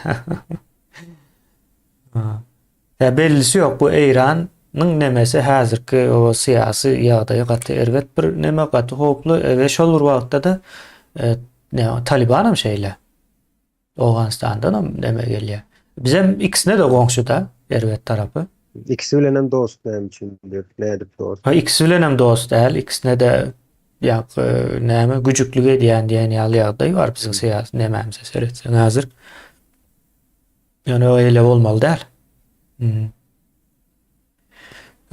Ýa bellisi ýok bu Eýranyň nemesi häzirki o syýasy ýagdaýy gaty erbet bir neme gaty howply e, we şol bir wagtda-da e, ne Talibanam şeýle. Owganystandanam neme gelýär. Bizem ikisine de goňşy-da erbet tarapy. İkisi bilen hem dost näme üçindir, nädip dost? Ha ikisi bilen hem dost däl, ikisine de ýa näme güjüklik edýän diýen ýaly ýagdaý bar biziň syýasy nemämize seretseň häzir. Ýöne öýle bolmaly däl. Hmm.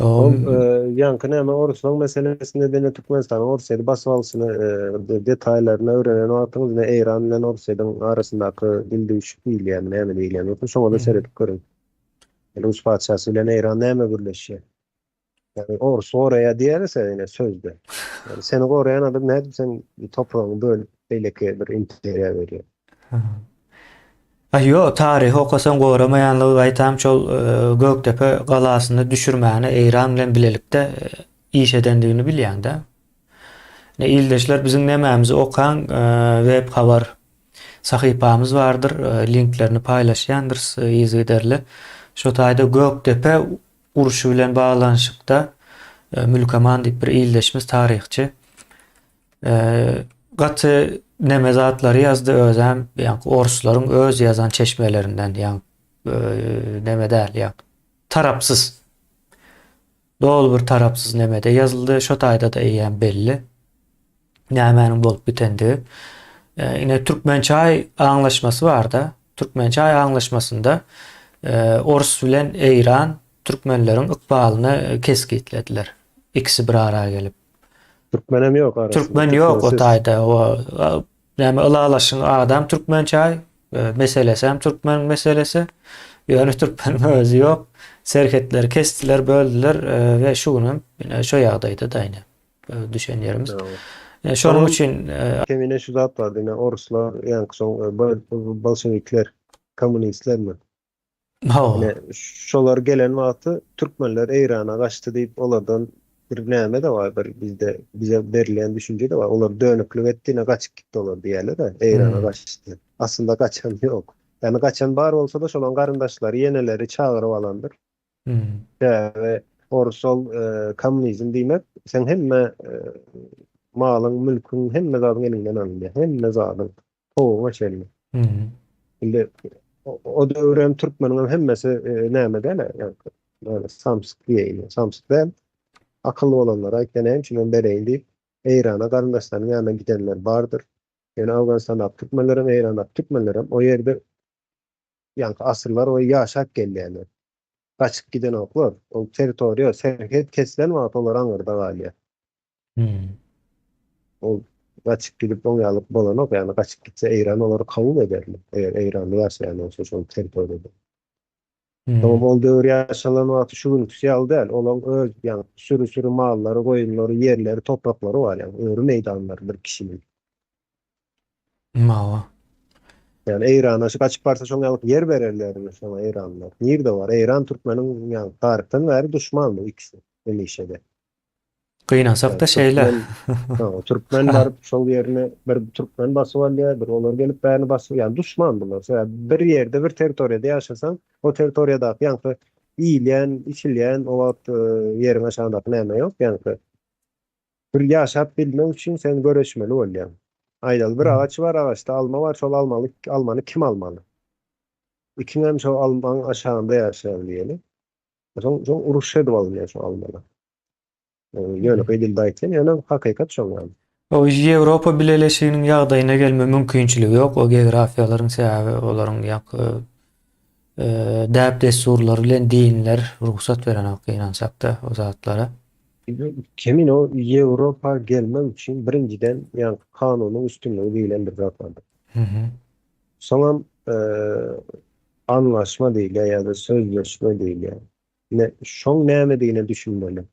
Ol e, ýaňky näme oruslaryň meselesinde dene Türkmenistanyň Orsýeti basyp alşyny e, detaýlaryny öwrenen wagtyňyz ne Eýran bilen Orsýetiň arasyndaky dildüwşük diýilýärmi näme diýilýär bolsa şoňa da seredip görüň. Rus patyşasy bilen Eýran näme gürleşýär? Yani Orus goraýar diýerse ýene sözde. Yani seni goraýan adam nädip sen topragyňy bölüp beýleki bir imperiýa berýär? Aý ýok, taryhy okasaň goramaýanlygy gaýtam şol e, Gökdepe galasyny düşürmäne Eýran bilen bilelikde e, iş edendigini bilýäň-de. Ne ildeşler biziň nemämizi okaň, e, web habar sahypamyz bardyr, linklerini paýlaşýandyrys yzygiderli. Şo taýda Gökdepe urşy bilen baglanyşykda Mülkaman diýip bir ildeşimiz taryhçy gaty neme zatlary ýazdy özem ýaňky orslaryň öz ýazan çeşmelerinden ýaň neme däl ýaň tarapsyz doly bir tarapsyz nemede ýazyldy şo taýda-da eýýäm belli nämäniň bolup bitendigi. Ine Türkmençaý aňlaşmasy barda. Türkmençaý aňlaşmasynda Ors bilen Eýran türkmenleriň ykbalyny kesgitlediler. Ikisi bir ara gelip. Türkmenem ýok arasynda. Türkmen ýok o taýda. O näme ylalaşyň adam Türkmençaý meselesi hem türkmen meselesi. Ýöne türkmeniň özi ýok. Serhetleri kesdiler, böldüler we şu gün hem ine şo ýagdaýda da ine. Düşen ýerimiz. Şonuň üçin Kemine şu zat bardy, ine oruslar, ýaňky soň bolşewikler, kommunistlermi? Hawa. Ine şolar gelen wagty türkmenler Eýrana gaçdy diýip olardan bir näme-de bar, bir bizde bize berilýän düşünje-de bar. Olar dönüklik etdi, ine gaçyp gitdi olar diýýärler-de, Eýrana gaçdy. Aslynda gaçan ýok. Ýagny gaçan bar bolsa-da şolaryň garyndaşlary, ýeneleri çagyryp alandyr. Sebäbi orus ol kommunizm diýmek, seň hemme malyň, mülküň, hemme zadyň eliňden alynýar. Hemme zadyň. Towugyňa çenli. Indi o döwür hem türkmeniň hem hemmesi näme däl, ýa samsyk diýeýin, samsyk däl. Akylly bolanlar aýtýan näme üçin men bereýin diýip, Eýrana garyndaşlarynyň ýanyna gidenler bardyr. Ýöne Owganystandaky türkmenler hem, Eýrandaky türkmenler hem o ýerde ýaňky asyrlar boýy ýaşap gelýärler. Gaçyp gidenoklar. Ol territoriýa, serhet kesilen wagt olar aňyrda galýar. Ol gaçyp gidip oň ýaly bolanok, ýagny gaçyp gitse Eýran olary kabul edermi? Eger Eýranda ýaşaýan bolsa şol territoriýada. Soňam ol döwür ýaşalan wagty şu günküsi ýaly däl. Olaň öz ýaňky süri-süri mallary, goýunlary, ýerleri, topraklary bar ýagny öri meýdanlary bir kişiniň. Mawa. Ýagny Eýrana şu gaçyp barsa şoň ýaly ýer bererlermi şoňa Eýranlylar. Nirde bar? Eýran türkmeniň ýagny taryhdan bäri duşman bu ikisi hemişe-de. Gynansakda şeýle. Türkmen baryp şol ýerini bir türkmen basyp alýar, bir olar gelip bärini basyp, ýagny duşman bular. Sebäbi bir ýerde bir territoriýada ýaşasaň, o territoriýadaky ýaňky iýilýän, içilýän o wagt ýeriň aşagyndaky näme ýok ýaňky. Bir ýaşap bilmek üçin sen göreşmeli bolýaň. Aýdaly bir agaç bar, agaçda alma bar, şol almaly almany kim almaly? Ikiňem şol almaň aşagynda ýaşaýaň diýeli. Soň soň uruş edip alynýar şol almalar. Ýönekeý dilde aýtsaň, ýöne hakykat şol ýaly. O Ýewropa Bileleşiginiň ýagdaýyna gelme mümkinçiligi ýok, o geografiýalaryň sebäbi olaryň ýaňky däp-dessurlary bilen dinler rugsat berenok gynansakda o zatlara. Kemine o Ýewropa gelmek üçin birinjiden ýaňky kanunyň üstünligi diýlen bir zat bardyr. Soňam anlaşma diýilýär ýa-da sözleşme diýilýär. Ine, şoň nämedigine düşünmeli.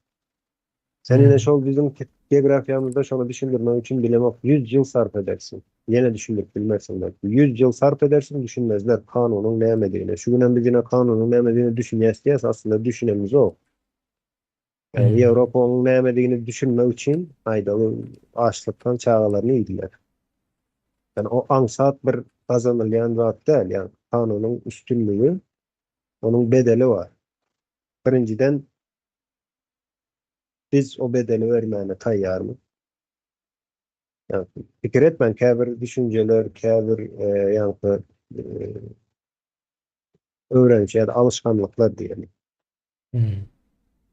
Sen ine şol biziň geografiýamyzda şony düşündirmek üçin bilemok 100 ýyl sarp edersiň. Ýene düşündirip bilmersiň belki. 100 ýyl sarp edersiň düşünmezler kanunyň nämedigine. Şu günem biz ine kanunyň nämedigine düşünýäs diýýäs aslynda düşünemizok. Ýagny Ýewropa onuň nämedigini düşünmek üçin aýdaly açlykdan çagalaryny iýdiler. Ýagny o aňsat bir gazanylýan zat däl, ýagny kanunyň üstünligi onuň bedeli bar. Birinjiden biz o bedeli bermäne taýýarmy? Ýagny pikir etmäň käbir düşünjeler, käbir ýagny öwreniş ýa-da alyşganlyklar diýeli.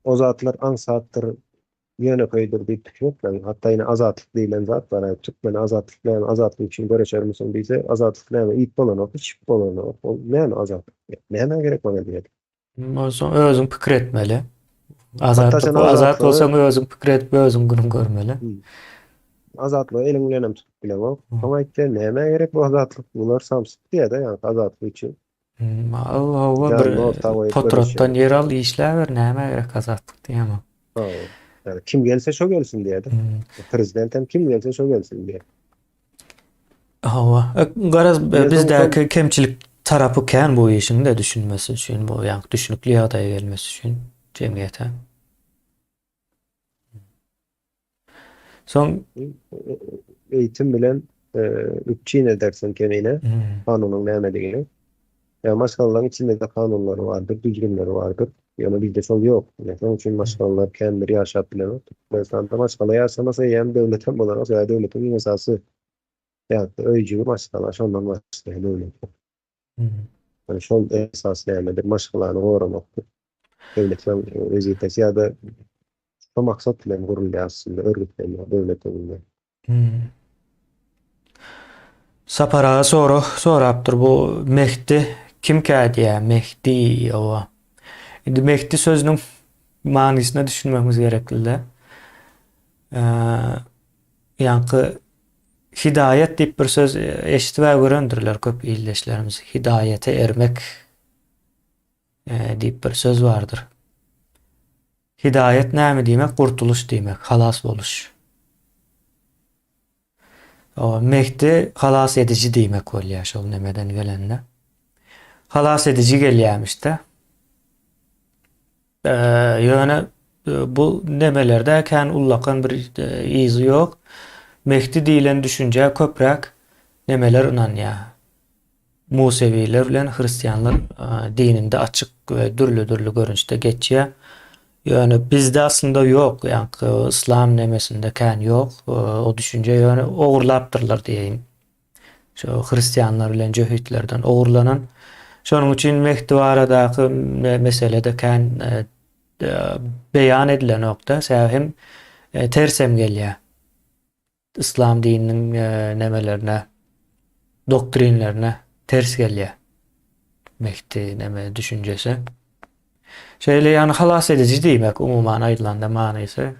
O zatlar aňsatdyr, ýönekeýdir diýip pikir etmäň. Hatda ýene azatlyk diýlen zat bar. Aý, türkmen azatlyk näme, azatlyk üçin göreşermisiň diýse, azatlyk näme, iýip bolanok, içip bolanok. Ol näme azatlyk? Nämä gerek maňa diýer. Onsoň özüň pikir etmeli. Azatlyk, azat bolsaň özüň pikir edip, özüň günüň görmeli. Azatlygy eliň bilenem tutup bileňok. Soň aýtýar, nämä gerek bu azatlyk? Bular samsyk diýýär-de, ýaňky azatlyk üçin. Hmm, al hawa bir Janyny orta goýup potratdan göreşýär. ýer al işläber nämä gerek azatlyk diýýämi? Ha. Yani kim gelse şo gelsin diýýär. Hmm. Prezident hem kim gelse şo gelsin diýýär. Hawa. Garaz Ýöne soň şol bizdäki kemçilik tarapy kän bu işiň de düşünmesi üçin bu ýaňky düşünikli ýagdaýa gelmesi üçin jemgyýete. Soň eğitim bilen e, üpjün edersin kemine hmm. kanunyň nämedigini. Ya maşgalalaryň içinde de kanunlary vardyr, düzgünleri vardyr. Yani bizde şol yok. Yani şonuň üçin maşgalalar kän bir ýaşap bilenok. Türkmenistanda maşgala ýaşamasa hem döwlet hem bolanok. Ya döwletiň iň esasy ýa öýjügi maşgala, şondan başlaýar döwlet. Hmm. Yani şol esas nämedir? Maşgalany goramakdyr. Döwletiň wezipesi ýa-da şu maksat bilen gurulýar aslynda, örgütlenýär döwlet öňünde. Hmm. Sapar aga sorag sorapdyr bu Mehdi kimkä diýýär Mehdi owa. Indi Mehdi sözüniň manysyna düşünmegimiz gerekli-de. Ýaňky hidaýat diýip bir söz eşidip görendirler köp ildeşlerimiz. Hidaýete ermek diýip bir söz bardyr. Hidaýat näme diýmek? Gurtulyş diýmek, halas boluş. O Mehdi halas ediji diýmek bolýar şol nemeden gelende. Halas ediji gelýärmiş-de. Ee, ýöne e, bu nemelerde kän ullakan bir e, yzy ýok. Mehdi diýlen düşünjä köpräk nemeler ynanýar. Musewiler bilen hristianlar dininde açyk we dürli-dürli görnüşde geçýär. Ýöne bizde aslynda ýok, ýaňky yslam nemesinde kän ýok o düşünje, ýöne ogurlapdyrlar diýeýin. Şo hristianlar bilen jöhitlerden ogurlanan. Şonuň üçin Mehdi baradaky mesele-de kän beýan edilenok-da, sebäbi hem tersem gelýär. Yslam dininiň nemelerine, doktrinlerine ters gelýär. Mehdi neme düşünjesi. Şeýle ýagny halas ediji diýmek umuman aýdylanda manysy.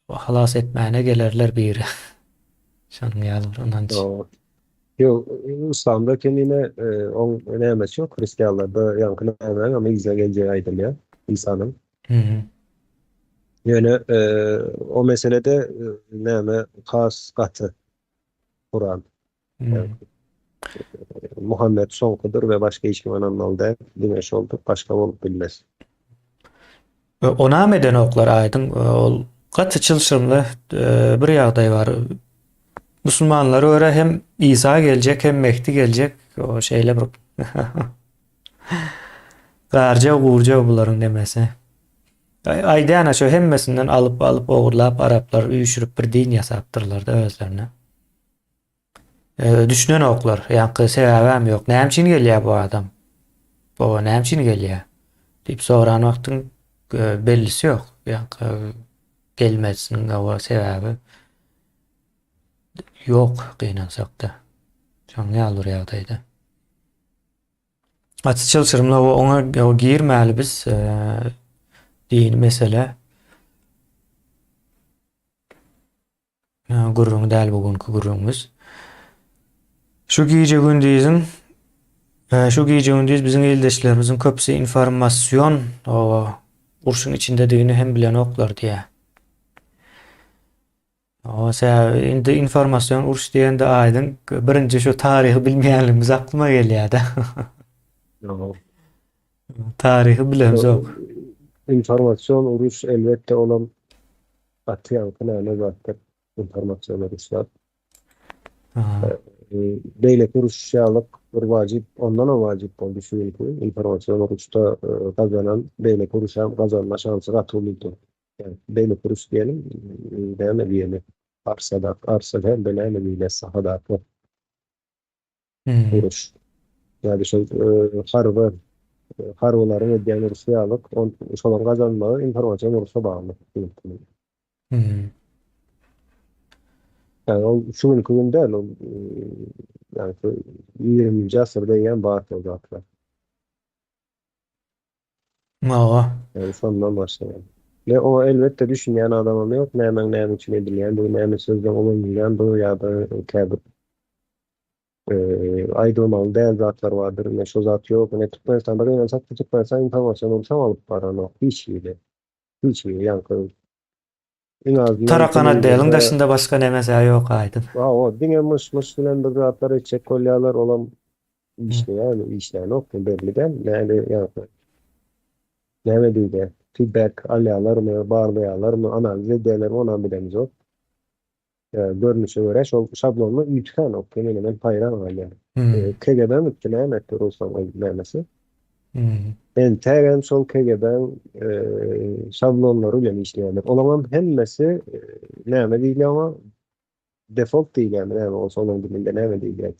Halas etmäne gelerler biri. Şonuň ýaly bir ynanç. Ýok, Yslamda kemine oň nämesi ýok, hristianlarda ýaňky nämäň ama yza geljegi aýdylýar Isanyň. Ýöne o meselede näme has gaty Kuran. Muhammet soňkudyr we başga hiç kime ynanmaly däl. Diňe şoldur, başga bolup bilmez. Onam edenoklar aýdyň. Ol gaty çylşyrymly bir ýagdaý bar. Musulmanlara görä hem Isa geljek, hem Mehdi geljek. O şeýle bir Garja gurja bularyň demesi. Aýdýan şu hemmesinden alyp alyp ogurlap araplar üýşürip bir din ýasapdyrlar-da özlerine. E, düşünenoklar. Ýaňky sebäbem ýok. Näme üçin gelýär bu adam? Bu näme üçin gelýär? Diýip soran wagtyň e, bellisi ýok. Ýaňky gelmesiniň o sebäbi ýok gynansak-da. Şonuň ýaly bir ýagdaýda. Gaty çylşyrymly we oňa girmäli biz e, dini mesele. Gürrüň däl bu günki gürrüňimiz. Şu gije gündiziň e, şu gije gündiz biziň ildeşlerimiziň köpüsi informasion urşuň içindedigini hem bilenoklar diýýär. O sebäbi indi informasion uruş diýende aýdyň birinji şu taryhy bilmeýänligimiz aklyma gelýär-de. Taryhy bilemzok. Informasion uruş elbetde olam gaty ýaňky näme zatdyr informasion uruşlar. Beýleki uruş ýalyk bir wajyp ondanam wajyp boldy şu günki informasion uruşda gazanan beýleki uruşam gazanma şansy gaty ulydy. Beýleki uruş diýelim, näme diýeli? Arsadak, arsa däl-de näme diýilýär, sahadaky uruş. Ýa-da şol harby, harbylaryň edýän urşy ýalyk, şolaryň gazanmagy informasion urşa bagly. Ýagny ol şu günki gün däl, ol ýagny 20-nji asyrda eýýäm bar şol zatlar. Hawa. Ýagny şondan başlaýar. We oňa elbetde düşünýän adamam ýok, nämäň näme üçin edilýändigi, näme sözleň ulanylýandygy ýa-da käbir. Aýdylmaly däl zatlar bardyr. Ine şo zat ýok. Ine Türkmenistanda gynansak-da Türkmenistan informasion urşam alyp baranok hiç hili. Hiç hili ýaňky iň azyndan Tarakan otdeliň telewizorda daşynda başga nemesi ýok aýdym. Hawa, diňe myş-myş bilen bir zatlar etjek bolýarlar, olam işleýärmi, işlänokmy belli däl. Näme ýaňky näme diýilýär, feedback alýarlarmy, barlaýarlarmy, analiz edýärlermi onam bilemzok. Görnüşe görä şol şablonlar üýtgänok. Ýene men haýran galýan. KGB mitdi näme etdi ruslaryň nämesi? Entägem şol KGB-iň şablonlary bilen işleýärler. Olaryň hemmesi näme diýilýär oňa? Default diýilýärmi näme bolsa olaryň dilinde näme diýilýär?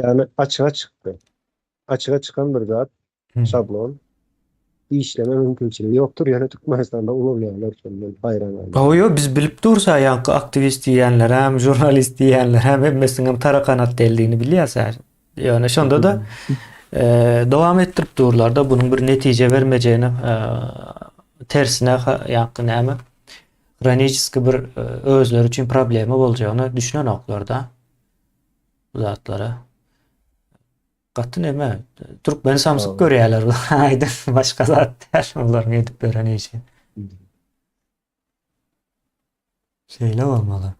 Ýagny açyga çykdy. Açyga çykan bir zat, şablon. Işleme mümkinçiligi ýokdur, ýöne Türkmenistanda ulanýarlar şony, men haýran galdym. Hawa ýok, biz bilip dursa ýaňky aktiwist diýýänlerem, žurnalist diýýänlerem hemmesiniň hem tarakanat däldigini bilýäs hä. Ýöne şonda-da dowam etdirip durlar-da bunuň bir netije bermejegini tersine ýaňky näme hroniçeski bir özleri üçin problema boljagyna düşünenoklar-da. Bu zatlara. Gaty neme, türkmeni samsyk görýärler. Aýdyň başga zat däl olaryň edip beren işi. Şeýle bolmaly.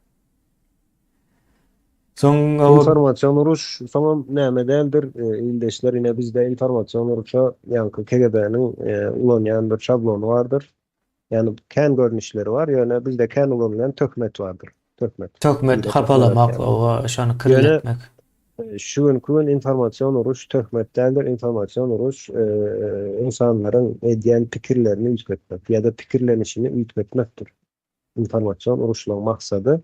Soň o Informasion uruş soňam näme däldir, e, ildeşler ine bizde informasion uruşa ýaňky KGB-niň e, ulanýan bir şablony bardyr. Ýagny kän görnüşleri bar, ýöne bizde kän ulanylýan töhmet bardyr. Töhmet. Töhmet, Hile töhmet hapalamak, atýarlar. oba, şony Ýöne kirletmek. şu günki gün informasion uruş töhmet däldir, informasion uruş ynsanlaryň edýän pikirlerini üýtgetmek ýa-da pikirlenişini üýtgetmekdir. Informasion uruşlaryň maksady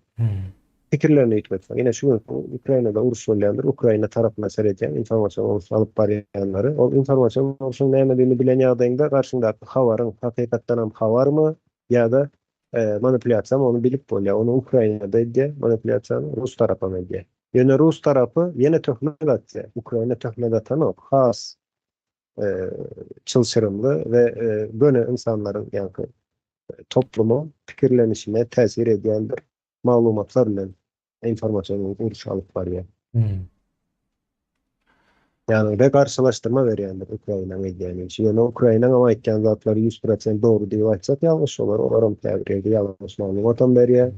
pikirlerini üýtgetmek. Ine şu gün Ukrainada uruş bolýandyr, Ukraina tarapyna seredýän informasion uruş alyp barýanlary, ol informasion urşuň nämedigini bilen ýagdaýyňda garşyňdaky habaryň hakykatdanam habarmy ýa-da manipulýasiýamy ony bilip bolýar. Ony Ukrainada edýär manipulýasiýany, rus tarapam edýär. Ýöne rus tarapy ýene töhmet atýar. Ukraina töhmet atanok. Has çylşyrymly we göni ynsanlaryň ýaňky toplumyň pikirlenişine täsir edýän bir maglumatlar bilen informasion uruş alyp barýar. Ýagny we garşylaşdyrma berýändir Ukrainanyň edýän işi. Ýöne Ukrainanyň hem aýtýan zatlary 100% dogry diýip aýtsak ýalňyş bolar. Olaram käbir ýerde ýalňyş maglumatam berýär.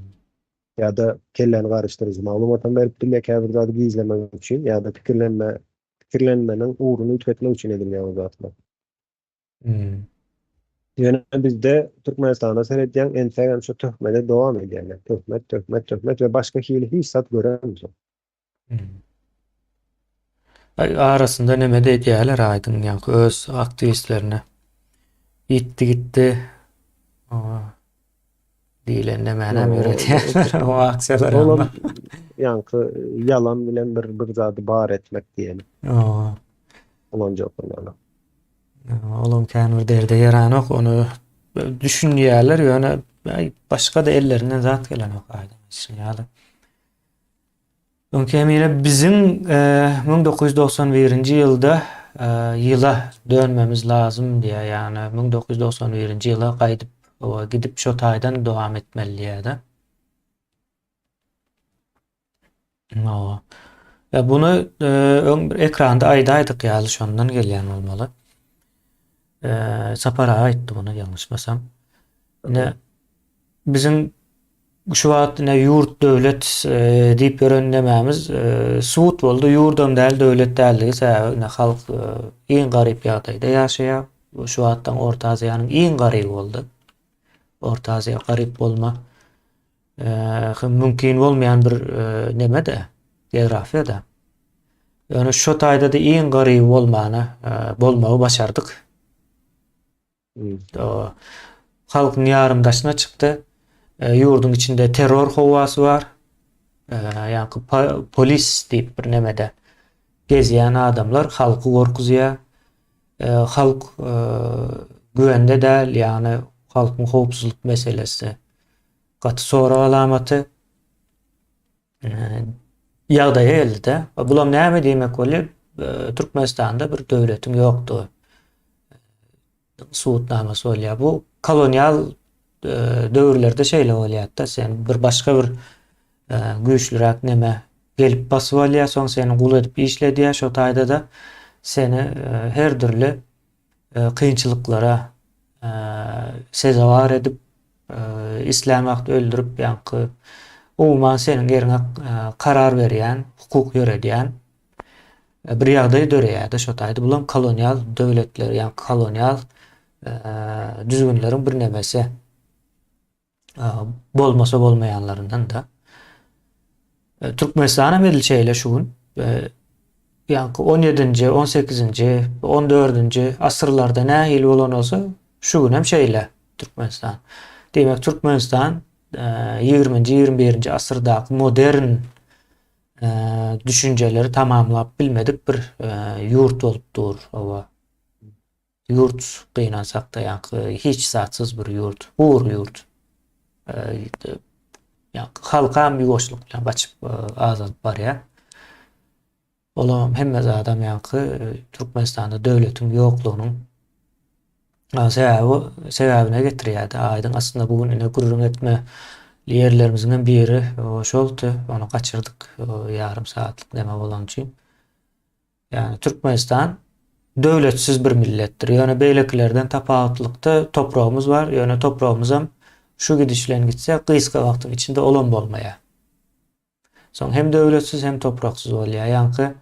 Ýa-da kelläni garyşdyryjy maglumatam berip bilýär käbir zady gizlemek üçin ýa-da pikirlenme pikirlenmeniň ugruny üýtgetmek üçin edilýän o zatlar. Ýöne bizde Türkmenistanda seredýäň entegem şu töhmede dowam edýärler. Töhmet, töhmet, töhmet we başga hili hiç zat göremzok. Ay arasynda neme de edýärler aýdyň ýaňky öz aktiwistlerine. Ýitdi gitdi. Diýlen nämänem ýöretýärler o aksiýalar. Olam ýaňky ýalan bilen bir bir zady bar etmek diýeli. Ulanjak bolýarlar. Olam kän bir derde ýaranok, ony düşünýärler, ýöne başga-da ellerinden zat gelenok aýdyň aýdyşyň ýaly. Öňki emire biziň 1991-nji ýylda ýyla dönmemiz lazym diýýär, ýagny 1991-nji ýyla gaýdyp gidip şo taýdan dowam etmeli diýýär-de. Hawa. Ya bunu e, öň bir ekranda aýdaýdyk ýaly şondan gelýän bolmaly. E, Sapar aga aýtdy bunu ýalňyşmasam. Ine biziň şu wagt ine ýurt döwlet e, diýip ýören nemämiz e, subut boldy. Ýurdam däl, döwlet däldigi sebäbi ine halk e, iň garyp ýagdaýda ýaşaýar. Şu wagtdan Orta Aziýanyň iň garyby boldy. Orta Aziýa garyp bolma mümkin bolmaýan bir neme-de, geografiýa-da. Ýöne şu taýda-da iň garyby bolmana, bolmagy başardyk. Halkyň ýarym daşyna çykdy. Ýurduň içinde terror howasy bar. Ýaňky polis diýip bir nemede gezýän adamlar halky gorkuzýar. Halk güwende däl, ýagny halkyň howpsuzlyk meselesi gaty sorag alamaty ýagdaýa geldi-de. Bulam näme diýmek bolýar? Türkmenistanda bir döwletiň ýokdugy subutnamasy bolýar. Bu kolonial döwürlerde şeýle bolýar-da, sen bir başga bir güýçlüräk neme. Gelip basyp alýar, soň seni gul edip işledýär, şo taýda-da seni her dürli kynçylyklara sezewar edip, islän wagt öldürip, ýaňky umuman seniň ýeriňe karar berýän, hukuk ýöredýän bir ýagdaý döreýär-de şo taýda. Bulam kolonial döwletler, ýaňky kolonial düzgünleriň birnemesi. Bolmasa bolmaýanlaryndan-da. Türkmenistan hem edil şeýle şu gün. Ýaňky 17-nji, 18-nji, 14-nji asyrlarda nähili bolan bolsa, şu gün hem şeýle Türkmenistan. Diýmek, Türkmenistan 20-nji, 21-nji asyrdaky modern düşünjeleri tamamlap bilmedik bir ýurt bolup dur. Owa. Ýurt gynansakda ýaňky hiç zatsyz bir ýurt, gury ýurt. Ýaňky halkam ýuwaşlyk bilen gaçyp azalyp barýar. Olam hemme zadam ýaňky Türkmenistanda döwletiň ýoklugynyň sebäbi sebäbine getirýärdi. Aýdyň aslynda bu gün ine gürrüň etme ýerlerimiziň hem biri şoldy. Ony gaçyrdyk ýarym sagatlyk neme bolany üçin. Ýagny Türkmenistan döwletsiz bir milletdir. Ýöne beýlekilerden tapawutlykda topragymyz bar. Ýöne topragymyzam şu gidiş bilen gitse gysga wagtyň içinde olam bolmaýar. Soň hem döwletsiz hem topraksyz bolýar. Ýaňky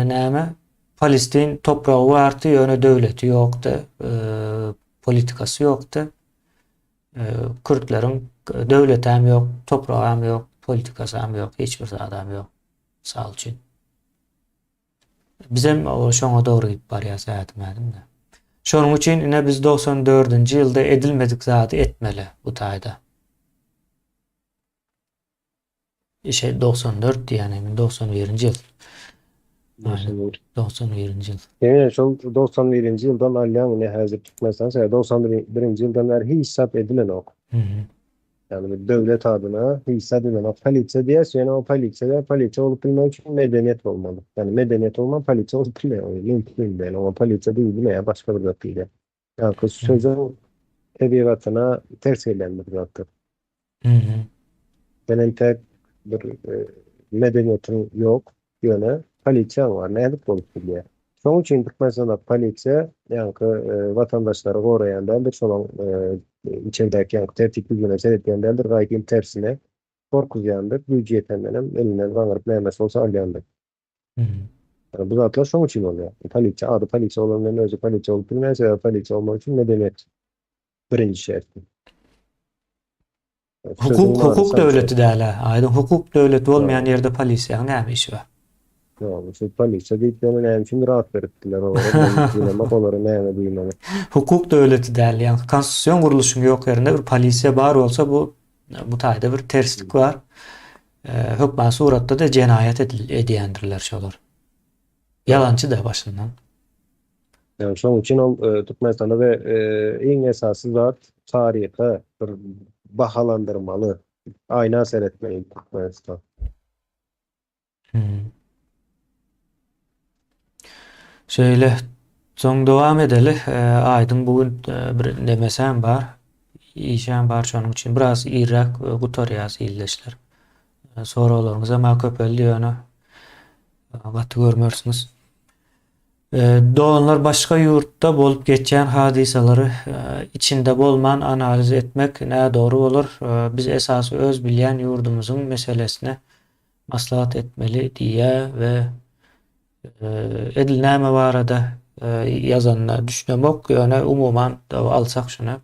näme Palestin topragy bardy, ýöne döwleti ýokdy, politikasy ýokdy. Kürtleriň döwletem ýok, topragam ýok, politikasam ýok, hiç bir zadam ýok. Mysal üçin. Bizem şoňa dogry gidip barýas ädim-ädim-de. Şonuň üçin ine biz 94-nji ýylda edilmedik zady etmeli bu taýda. Işe 94 diýýän men 91-nji ýyl. 91-nji ýyl. Ýene şol 91-nji ýyldan alýaň ine häzir Türkmenistan sebäbi 91-nji ýyldan bäri hiç zat edilenok. Ýagny bir döwlet adyna hiç zat edenok. Polisiýa diýýäs, ýöne o polisiýa däl, polisiýa bolup bilmek üçin medeniýet bolmaly. Ýagny medeniýet bolman polisiýa bolup bilmeýär, mümkin däl. Oňa polisiýa diýilmeýär, başga bir zat diýilýär. Ýagny sözüň tebigatyna ters gelýän bir zatdyr. Sen entek bir medeniýetiň ýok, ýöne polisiýaň bar. Nädip bolup bilýär? Şonuň üçin Türkmenistanda polisiýa ýaňky watandaşlary goraýan däldir, şolaň içerdäki ýaňky tertip düzgüne seretýän däldir, gaýtym tersine gorkuzýandyr, güýji ýetendenem elinden gaňryp nämesi bolsa alýandyr. Ýa bu zatlar şonuň üçin bolýar. Polisiýa ady polisiýa bolan bilen özi polisiýa bolup bilmeýär, sebäbi polisiýa bolmak üçin medeniýet birinji şerti. Hukuk hukuk döwleti däl-ä. Aýdyň hukuk döwleti bolmaýan ýerde polisiýanyň näme işi bar? Ýok, şu polisiýa diýip ýöne näme üçin rahat beripdiler olara, men bilemok olara näme diýmeli. Hukuk döwleti däl, ýagny konstitusion gurluşyň ýok ýerinde bir polisiýa bar bolsa bu bu taýda bir terslik bar. Hökman suratda-da jenaýat edýändirler şolar. Ýalançy-da başyndan. Ýagny şonuň üçin ol Türkmenistanda we iň esasy zat taryha bir bahalandyrmaly, aýna seretmeli Türkmenistan. Şeýle, soň dowam edeli. Aýdyň bu gün bir nemesem bar, işem bar, şonuň üçin biraz irräk gutarýas ildeşler. Soraglaryňyz hem köpeldi ýöne gaty görmersiňiz. Doganlar başga ýurtda bolup geçýän hadysalary içinde bolman analiz etmek nädogry bolar. Biz esasy öz bilýän ýurdumyzyň meselesine maslahat etmeli diýýä we edil näme barada ýazanyna düşünemok ýöne umuman alsak şuny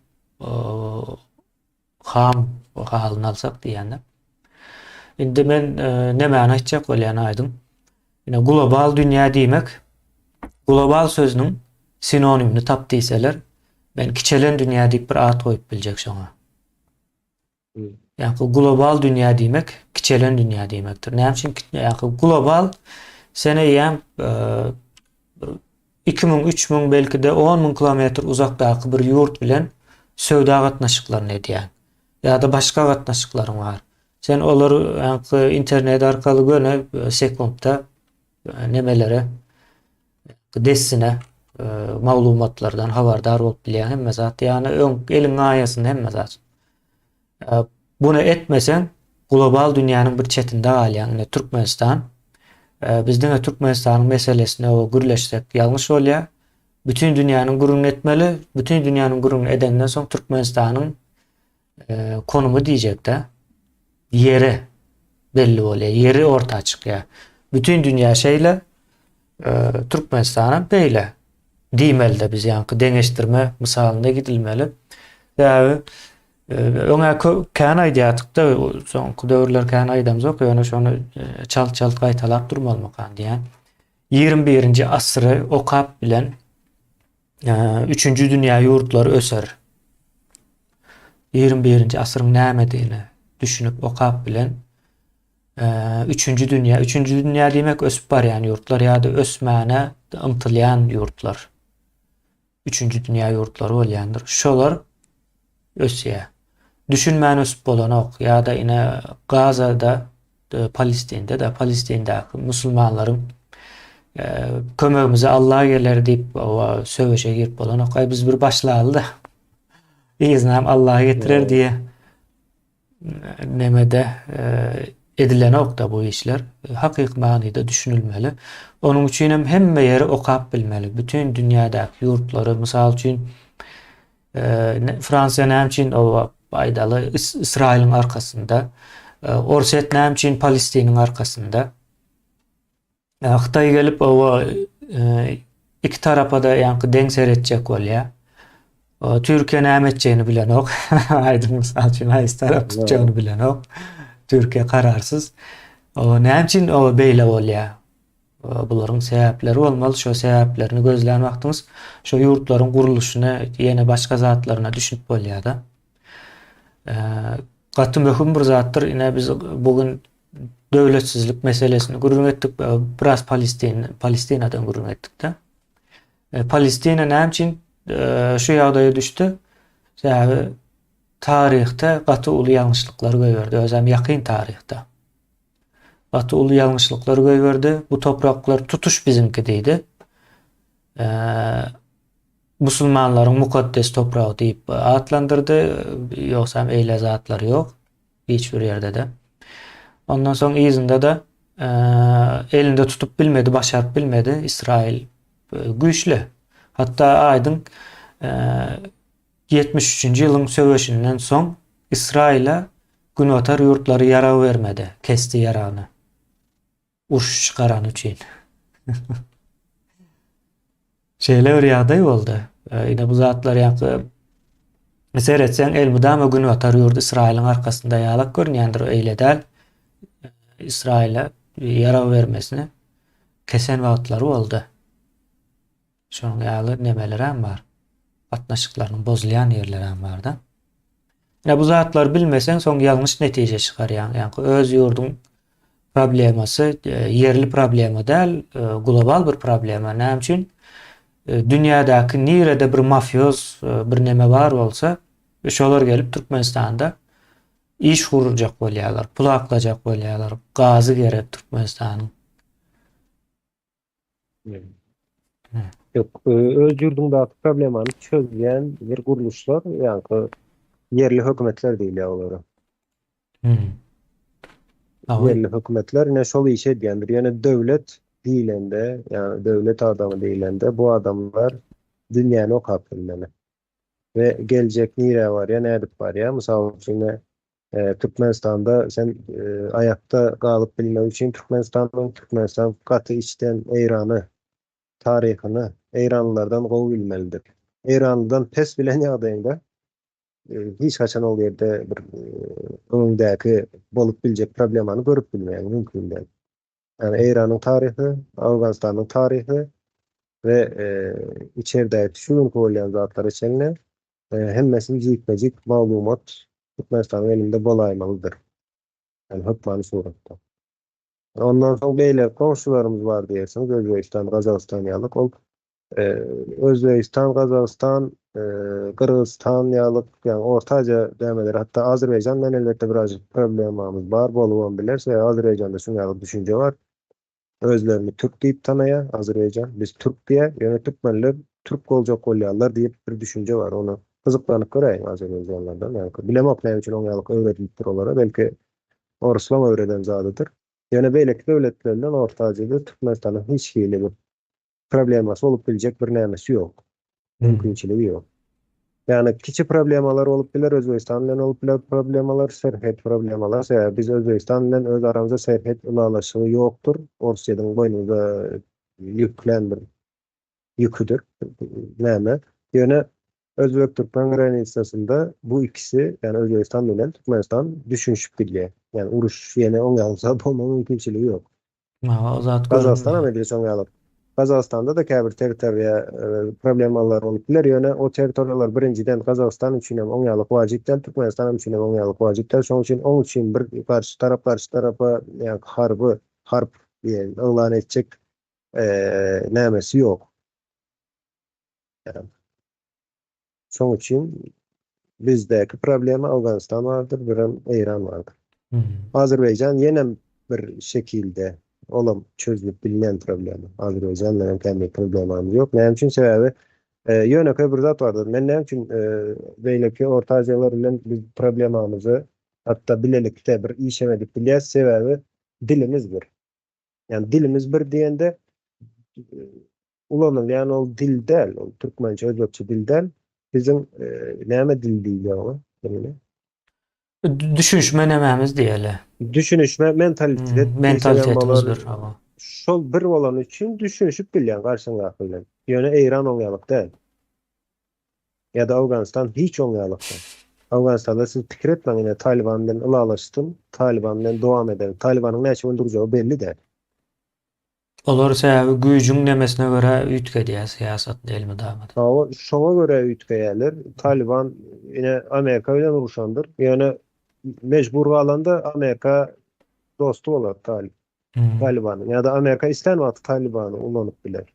Ham halyny alsak diýýände. Indi men e, nemäni aýtjak bolýan aýdyň. Ine global dünýä diýmek global sözüniň sinonimini tap diýseler, men kiçelen dünýä diýip bir at goýup biljek şoňa. Hmm. Ýa-da global dünýä diýmek kiçelen dünýä diýmekdir. Näme üçin ýa-da global sen eýýäm e, 2000, 3000, belki-de 10 000 kilometr uzakdaky bir ýurt bilen söwda gatnaşyklaryny edýäň. Ýa-da başga gatnaşyklaryň bar. Sen olary ýaňky internet arkaly göni e, sekuntda e, nemelere dessine e, maglumatlardan habardar bolup bilýäň hemme zat. Ýagny öň eliň aýasynda hemme zat. Bunu etmeseň. Global dünýäniň bir çetinde galýaň. Ine Türkmenistan. Biz diňe Türkmenistanyň meselesine gürleşsek ýalňyş bolýar. Bütin dünýäniň gürrüňini etmeli. Bütin dünýäniň gürrüňini edenden soň Türkmenistanyň konumy diýjekde ýeri belli bolýar. Ýeri orta çykýar. Bütin dünýä şeýle, Türkmenistan hem beýle diýmeli-de biz ýaňky deňeşdirme mysalynda gidilmeli. Sebäbi öňä kän aýdýardyk-da, soňky döwürler kän aýdamzok, ýöne şony çalt-çalt gaýtalap durmalymykan diýýän. 21-nji asyry okap bilen Üçünji dünýä ýurtlary öser. 21-nji asyryň nämedigine düşünip okap bilen üçünji dünýä, üçünji dünýä diýmek ösüp barýan ýurtlar ýa-da ösmäne ymtylýan ýurtlar. Üçünji dünýä ýurtlary bolýandyr. Şolar ösýär. Düşünmän ösüp bolanok ýa-da ine Gazada Palestinde-de Palestindäki musulmanlaryň kömegimize Allah geler diýip söweşe girip bolanok. Aý biz bir başlaly-da. Yzynam Allah getirer diýe nemede edilenok-da bu işler. Hakyky manyda düşünilmeli. Onuň üçin hem hemme ýeri okap bilmeli. Bütün dünýädäki ýurtlary, mysal üçin, Fransiýa näme üçin o aýdaly Ysraýylyň arkasynda? Orsýet näme üçin Palestiniň arkasynda? Hytaý gelip o iki tarapa-da ýaňky deň seretjek bolýar. Türkiýe näme etjegini bilenok. Aýdyň mysal üçin haýsy tarap tutjagyny bilenok. Türkiýe kararsyz. O näme üçin o beýle bolýar? Bularyň sebäpleri bolmaly. Şo sebäplerini gözlän wagtyňyz şo ýurtlaryň gurluşyna, ýene başga zatlaryna düşünip bolýar-da. Gaty möhüm bir zatdyr. Ine biz bu gün döwletsizlik meselesini gürrüň etdik. Biraz Palestin, Palestinadan gürrüň etdik-de. Palestina näme üçin şu ýagdaýa düşdi? Sebäbi taryhda gaty uly ýalňyşlyklar goýberdi, özem ýakyn taryhda. Gaty uly ýalňyşlyklar goýberdi. Bu topraklar tutuş biziňki diýdi. Musulmanlaryň mukaddes topragy diýip atlandyrdy. Ýogsam eýle zatlar ýok. Hiç bir ýerde-de. Ondan soň yzynda-da elinde tutup bilmedi, başaryp bilmedi. Israil güýçli. Hatda aýdyň 73-nji ýylyň söweşinden soň Israila Günbatar ýurtlary ýarag bermedi, kesdi ýaragyny. Uruş çykarany üçin. Şeýle bir ýagdaý boldy. Ine bu zatlar ýaňky seretseň elmydama Günbatar ýurdy Ysraýylyň arkasynda ýalak görünýändir, eýle däl. Ysraýyla ýarag bermesini kesen wagtlary boldy. Şonuň ýaly nemelerem bar. Gatnaşyklarynyň bozulýan ýerlerem bar-da. Ine bu zatlary bilmeseň soň ýalňyş netije çykarýaň. Ýaňky öz ýurduň problemasy e, ýerli problema däl, e, global bir problema. Näme üçin? E, dünýädäki nirede bir mafioz bir neme bar bolsa, şolar gelip Türkmenistanda iş gurjak bolýarlar, pul aklajak bolýarlar. Gazy gerek Türkmenistanyň. Ýok, öz ýurduňdaky problemany çözýän bir gurluşlar, ýaňky ýerli hökümetler diýilýär olara. Hmm. Ýerli hökümetler ine şol işi edýändir. Ýöne döwlet diýlende, ýagny döwlet adamy diýlende bu adamlar dünýäni okap bilmeli. We geljek nirä barýar, nädip barýar? Mysal üçin, Türkmenistanda sen aýakda galyp bilmek üçin Türkmenistanyň Türkmenistan gaty içden Eýrany taryhyny Eýranlylardan gowy bilmelidir. Eýranlydan pes bilen ýagdaýyňda hiç haçan ol ýerde bir öňüňdäki bolup biljek problemany görüp bilmeýäň mümkin däl. Ýagny Eýranyň taryhy, Owganystanyň taryhy we içerdäki şu günki bolýan zatlara çenli Hemmesini jikme-jik maglumat Türkmenistanyň elinde bolaýmalydyr. Ýagny hökmany suratda. Ondan soň beýleki goňşularymyz bar diýersiňiz, Özbegistan, Gazagystan ýalyk. Ol Özbegistan, Gazagystan, Gyrgyzystan ýalyk, ýagny Orta Aziýa dämeleri, hatda Azerbaýjan bilen elbetde birazjyk problemamyz bar, bolubam biler. Sebäbi Azerbaýjanda şuň ýaly düşünje bar. Özlerini türk diýip tanaýar Azerbaýjan. Biz türk diýýär, ýöne türkmenler türk boljak bolýarlar diýip bir düşünje bar. Ony gyzyklanyp göräýiň azerbaýjanlardan. Ýa bilemok näme üçin oň ýalyk öwredilipdir olara. Belki. Orslaň öwreden zadydyr. Ýöne beýleki döwletler bilen Orta Aziýada Türkmenistanyň hiç hili bir problemasy bolup biljek bir nämesi ýok. Mümkinçiligi ýok. Ýagny kiçi problemalar bolup biler, Özbegistan bilen bolup biler problemalar, serhet problemalar. Sebäbi biz Özbegistan bilen öz aramyzda serhet ylalaşygy ýokdur. Orsýetiň boýnumyza ýüklän bir ýüküdir. Näme? Ýöne özbek-türkmen granisasynda bu ikisi, ýagny Özbegistan bilen Türkmenistan düşünişip bilýär. Ýagny uruş ýene oň ýaly bolma mümkinçiligi ýok. Hawa, o zat Gazagystan hem görünmeýär. edil şoň ýaly. Gazagystanda da käbir territoriýa problemalar bolup biler, ýöne o territoriýalar birinjiden Gazagystan üçin hem oň ýaly wajyp däl, Türkmenistan hem üçin hem oň ýaly wajyp däl. Şoň üçin oň üçin bir garşy tarap garşy tarapa ýa harby harp diýen yglan etjek nämesi ýok. Şoň üçin bizdäki problema Owganystan bardyr, birem Eýran bardyr. Azerbaýjan ýenem bir şekilde olam çözülip bilinen problema. Azerbaýjan bilen kän bir problemamyz ýok. Näme üçin? Sebäbi ýönekeý bir zat bardyr. Men näme üçin beýleki Orta Aziýalar bilen biz problemamyzy hatda bilelikde bir iş hem edip bilýäs? Sebäbi dilimiz bir. Ýagny dilimiz bir diýende ulanylýan ol dil däl, ol türkmençe, özbekçe dil däl. Biziň näme dil diýilýär oňa? Ýagny Düşünişme nämämiz diýeli. Düşünişme mentalitet hmm, mentalitetimiz bir. Şol bir bolany üçin düşünişip bilýän garşyňdaky bilen. Ýöne Eýran oň ýalyk däl. Ýa-da Owganystan hiç oň ýalyk däl. Owganystanda siz pikir etmäň ine Talyban bilen ylalaşdym, Talyban bilen dowam ederin. Talybanyň näçe gün durjagy belli däl. Olar sebäbi güýjüň nemesine görä üýtgedýär syýasatyny elmydama. Hawa, şoňa görä üýtgeýärler. Talyban ine Amerika bilen uruşandyr. Ýöne mejbur galanda Amerika dosty bolar Talyp. Talybanyň ýa-da Amerika islän wagty Talybany ulanyp biler.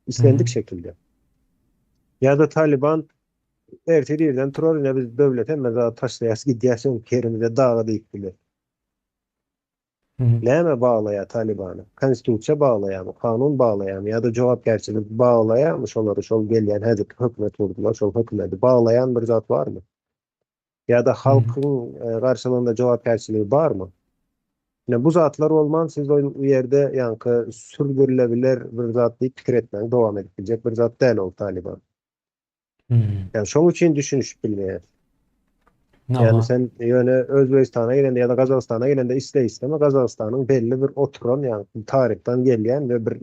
Islendik şekilde. Ýa-da Talyban ertir irden turar ine biz döwlet hemme zady taşlaýas gidýäs öňki ýerimize daga diýip biler. Näme baglaýar Talybany? Konstitusiýa baglaýarmy, kanun baglaýarmy ýa-da jogapkärçilik baglaýarmy şolary şol gelýän häzirki hökümet gurdular şol hökümeti baglaýan bir zat barmy? Ýa-da halkyň garşylygynda jogapkärçiligi barmy? Ine bu zatlar bolman siz ol ýerde ýaňky sürdürilebiler bir zat diýip pikir etmäň dowam edip biljek bir zat däl ol Talyban. Ýani şoň üçin düşünişip bilmeýär. Ýani sen ýöne Özbegistana gelende ýa-da Gazagystana gelende isle isleme Gazagystanyň belli bir oturan ýa taryhdan gelýän we bir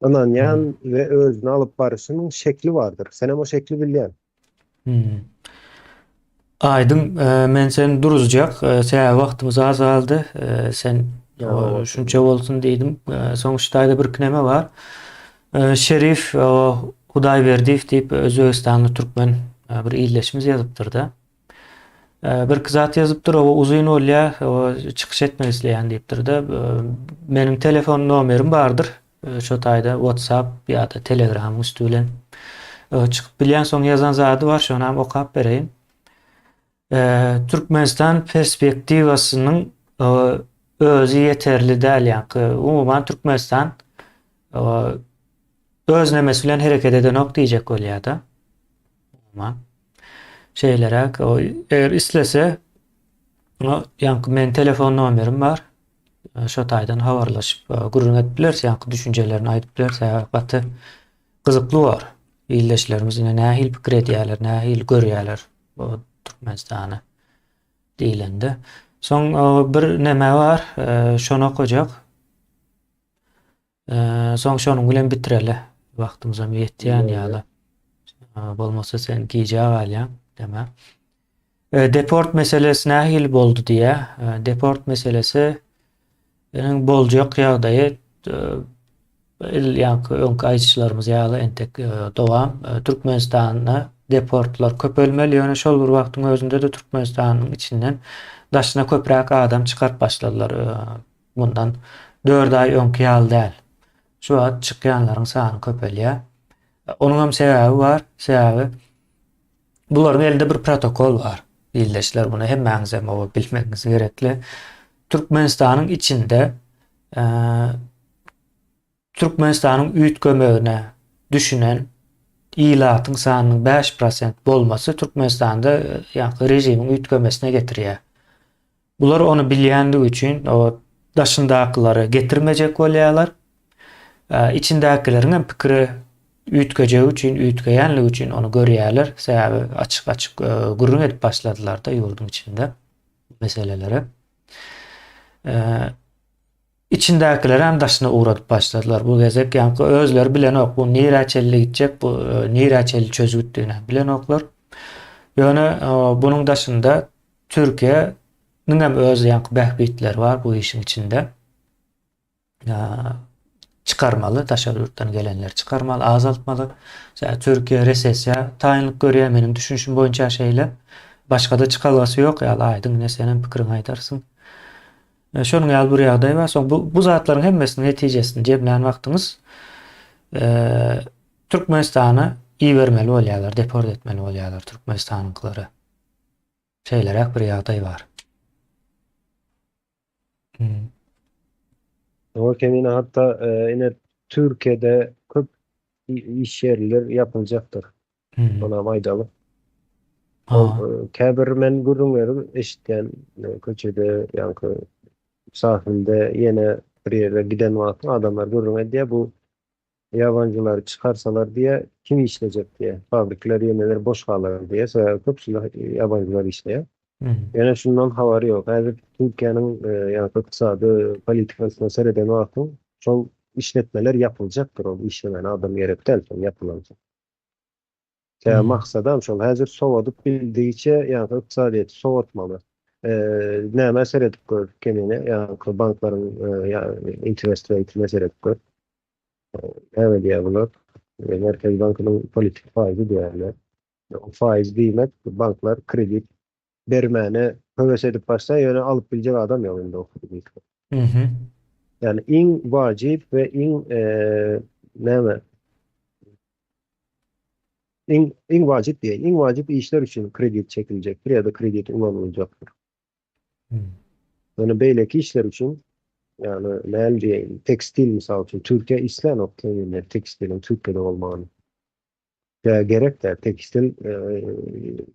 ynanýan we özüni alyp baryşynyň şekli bardyr. Sen hem o şekli bilýän. Aýdyň, men seni duruzjak. Sebäbi wagtymyz az galdy. Sen şunça bolsun diýdim. Soň şu taýda bir neme bar. Şerif Hudaýberdiýew diýip Özbegistanly türkmen bir ildeşimiz ýazypdyr-da. Bir zat ýazypdyr, o uzyn bolýar, o çykyş etmek isleýän diýipdir-de. Meniň telefon nomerim bardyr. Şo taýda WhatsApp ýa-da Telegramyň üsti bilen çykyp bilýän soň ýazan zady bar, şony hem okap bereýin. Türkmenistan perspektiwasynyň özi ýeterli däl, ýa-da umuman Türkmenistan öz nemesi bilen hereket edenok diýjek bolýar-da. Umuman şeýleräk, eger islese, ýaňky meniň telefon nomerim bar. Şo taýdan habarlaşyp, gürrüň edip bileris, ýaňky düşünjelerini aýdyp bileris. Sebäbi gaty gyzykly bor. Ildeşlerimiz ine nähili pikir edýärler, nähili görýärler bu Türkmenistany diýlende. Soň bir neme bar, şony okajak. Soň şonuň bilen bitireli. Wagtymyzam ýetýän ýaly. Bolmasa sen gijä galýaň, deme. Deport meselesi nähili boldy diýýär. Deport meselesi boljak ýagdaýy il ýaňky öňki aýdyşlarymyz ýaly entek dowam. Türkmenistanda deportlar köpelmeli, ýöne şol bir wagtyň özünde-de Türkmenistanyň içinden daşyna köpräk adam çykaryp başladylar. Mundan 4 aý öňki ýaly däl. Şu wagt çykýanlaryň sany köpelýär. Onuň hem sebäbi bar. Sebäbi bularyň elinde bir protokol bar. Ildeşler muny hemmäňiz hem oba bilmegiňiz gerekli. Türkmenistanyň içinde e, Türkmenistanyň üýtgemegine düşünen ilatyň sanynyň 5% bolmasy Türkmenistanda e, ýa režimiň üýtgemesine getirýär. Bular ony bilýändigi üçin o daşyndakylary getirmejek bolýarlar. Içindäkileriň hem pikiri üýtgejegi üçin, üýtgeýänligi üçin ony görýärler. Sebäbi açyk-açyk gürrüň edip başladylar-da ýurduň içinde bu meseleleri. Içindäkileri hem daşyna ugradyp başladylar. Bu gezek ýaňky özleri bilenok bu nirä çenli gitjek, bu nirä çenli çözgütdigini bilenoklar. Ýöne bunuň daşynda Türkiýe niň hem öz ýaňky bähbitleri bar bu işiň içinde. Çykarmaly, daşary ýurtdan gelenleri çykarmaly, azaltmaly. Türkiýe resessiýa taýynlyk görýär, meniň düşünişim boýunça şeýle. Başga-da çykalgasy ýok ýaly, aýdyň ine sen hem pikiriňi aýdarsyň. Şonuň ýaly bir ýagdaý bar. Soň bu bu zatlaryň hemmesiniň netijesini jemlän wagtyňyz Türkmenistana ibermeli bolýarlar, deport etmeli bolýarlar Türkmenistanyňkylary. Şeýleräk bir ýagdaý bar. Hmm. O kemine hatda e, ine Türkiye'de köp iş yerler yapılacakdyr. Hmm. Ona aýdaly. Ol e, käbir men gürrüň berip eşitýän e, köçede ýaňky sahilde ýene bir ýere giden wagtyň adamlar gürrüň edýär bu ýabanjylary çykarsalar diýe kim işlejek diýe fabrikler ýeneler boş galar diýe sebäbi köpçülik ýabanjylar işleýär. Hmm. Ýöne şundan habary ýok. Häzir Türkiýäniň e, ýaňky ykdysady politikasyna sereden wagtyň şol işletmeler ýapyljakdyr. Ol işlemäne adam gerek däl, şol ýapylansoň. Tä Hmm. maksadam şol. Häzir sowadyp bildigiçe ýaňky ykdysadyýeti sowatmaly. Nämä seredip gör kemine, ýaňky banklaryň e, interest rate-ine seredip gör. Näme diýýär bular? Merkezi bankynyň politik faizi diýýärler. O faiz diýmek banklar kredit bermäne höwes edip başlaýar, ýöne alyp biljek adam ýok indi o krediti. Mhm. Ýani iň wajyp we iň e, näme iň iň wajyp diýeýin, iň wajyp işler üçin kredit çekiljekdir ýa-da kredit ulanyljakdyr. Hmm. Ýöne beýleki işler üçin ýagny näme diýeýin, tekstil mysal üçin Türkiýe islänok keminde tekstiliň Türkiýede bolmagyny. Ýa gerek däl tekstil e,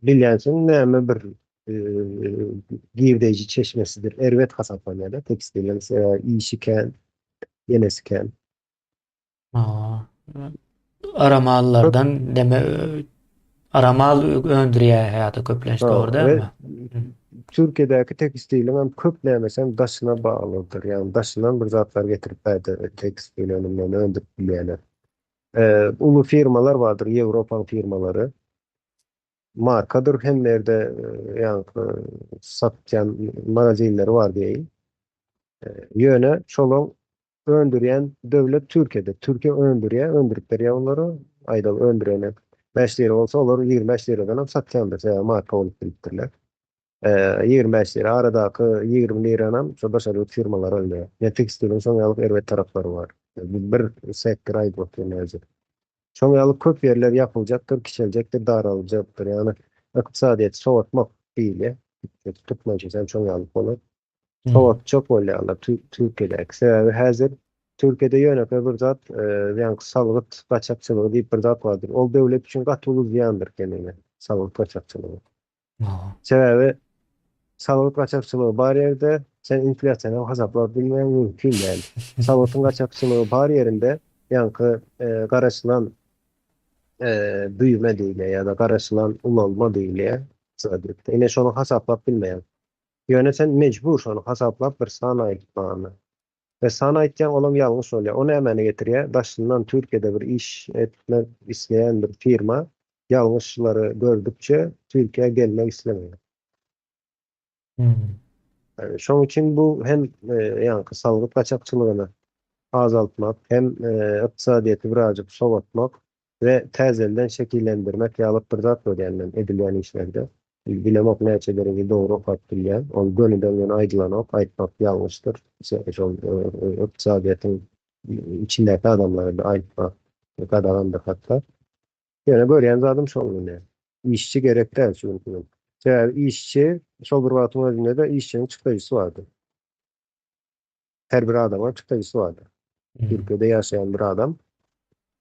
bilýänsiň näme bir e, girdeýji çeşmesidir. Erbet hasaplanýar da tekstiliň e, işi kän, ýenesi kän. Aa, Köp Aramallardan deme aramal öndürýär ýa-da köplenç Ha, dogry we dälmi? Hmm. Türkiýedäki tekstiliň hem köp nämesem daşyna baglydyr. Ýagny daşyndan bir zatlar getirip bärde tekstil önümlerini öndürip bilýärler. Ee, uly firmalar bardyr, Ýewropaň firmalary. Markadyr hemme ýerde e, ýaňky satýan magazinleri bar diýeýin. E, Ýöne şolaň öndürýän döwlet Türkiýede. Türkiýe öndürýär, öndürip berýär olara. Aýdaly öndüreni 5 lira bolsa olar 25 liradan hem satýandyr. Sebäbi marka bolup bilipdirler. E, 25 lira aradaky 20 liranam şo daşary ýurt firmalary alýar. Ýa tekstiliň şoň ýaly erbet taraplary bar. Bir sektor aýdyp otyryn häzir. Şoň ýaly köp ýerler ýapyljakdyr, kiçeljekdir, daraljakdyr. Ýagny ykdysadyýeti sowatmak diýilýär. Türkmençe hem şoň ýaly bolar. Hmm. Sowatjak bolýarlar Türkiýedäki. Sebäbi häzir Türkiýede ýönekeý bir zat, e, ýaňky salgyt gaçakçylygy diýip bir zat bardyr. Ol döwlet üçin gaty uly zyýandyr kemine, salgyt gaçakçylygy. Aa. Sebäbi salgyt gaçakçylygy bar ýerde sen inflýasiýany hasaplap bilmegiň mümkin däl. Salgytyň gaçakçylygy bar ýerinde ýaňky e, garaşylan e, büýüme diýilýär ýa-da garaşylan ulalma diýilýär. Ykdysadyýetde. Ine şony hasaplap bilmeýän. Ýöne sen mejbur şony hasaplap bir san aýtmagyna. We san aýtýaň olam ýalňyş bolýar. O nämäni getirýär? Daşyndan Türkiýede bir iş etmek isleýän bir firma ýalňyşlary gördükçe Türkiýä gelmek islemeýär. Hmm. Yani şoň üçin bu hem e, ýaňky salgyt gaçakçylygyny azaltmak, hem e, ykdysadyýeti birazjyk sowatmak we täzelden şekillendirmek ýaly bir zat görýän men edilýän işlerde. Bilemok näçe dereje dogry okap bilýän. Ol gönüden-göni aýdylanok, aýtmak ýalňyşdyr. Şol e, ykdysadyýetiň içindäki adamlara da aýtmak gadagandyr hatda. Ýöne görýän zadym şol ine. Işçi gerek däl şu günki gün. Sebäbi işçi şol bir wagtyň özünde-de işçiniň çykdajysy bardyr. Her bir adamyň çykdajysy bardyr. Hmm. Türkiýede ýaşaýan bir adam.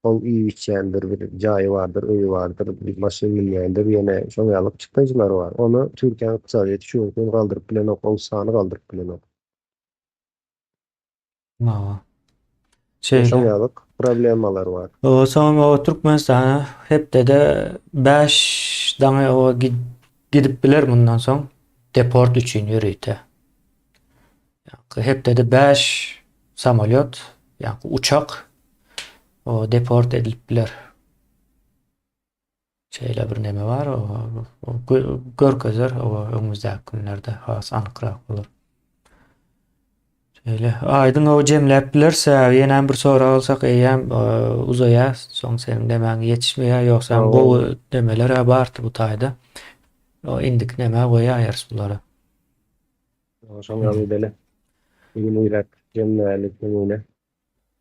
Ol iýip içýändir, bir jaýy bardyr, öýi bardyr, bir maşyn münýändir, ýene şoň ýaly çykdajylary bar. Ony Türkiýäniň ykdysadyýeti şu günki gün galdyryp bilenok, ol sany galdyryp bilenok. Hawa. Şeýle. Şoň Şeýle. ýaly problemalar bar. O soň o Türkmenistana hepdede 5 daňy o gidip biler mundan soň deport üçin ýörite. Ýa hepdede 5 samolýot, ýa uçak o deport edilip biler. Şeýle bir neme bar, o görkezer o öňümizdäki günlerde has anykrak bolar. Şeýle aýdyň o jemläp bileris. Ýene bir sorag alsak eýýäm uzaýar. Soň seniň demäň ýetişmeýär. Ýogsam gowy demeler bardy bu taýda. O indiki nämä goýaýarys bulary. Şoň ýaly edeli. Bugün irek jemläli kemine.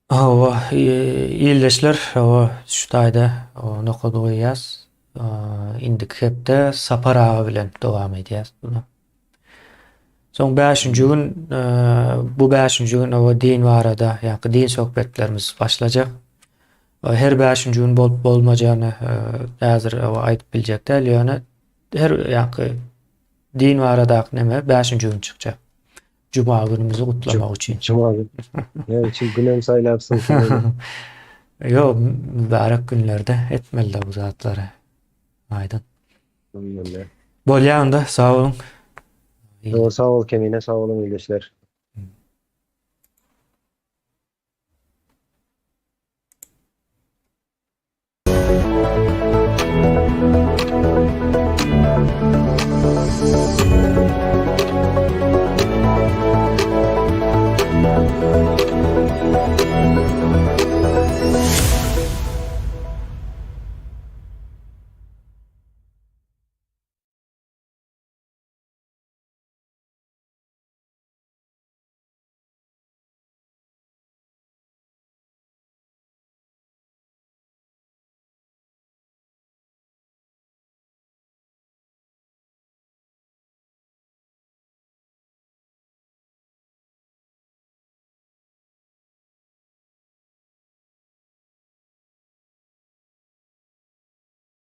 Hawa, ildeşler, hawa, şu taýda nokady goýýas. Indiki hepde Sapar aga bilen dowam edýäs bunu. Soň bäşinji gün, bu bäşinji gün hawa din barada, ýa-da din söhbetlerimiz başlajak. Her bäşinji gün bolup bolmajagyny häzir aýdyp biljek däl, ýöne her ýa-da din baradaky neme bäşinji gün çykjak. Juma günümizi gutlamak üçin. Juma gün. Näme üçin günem saýlapsyň sen? Ýok, mübärek günlerde etmeli bu zatlary. Aýdyn. Bolýar onda, sag boluň. Sag bol Kemine, sag boluň ildeşler.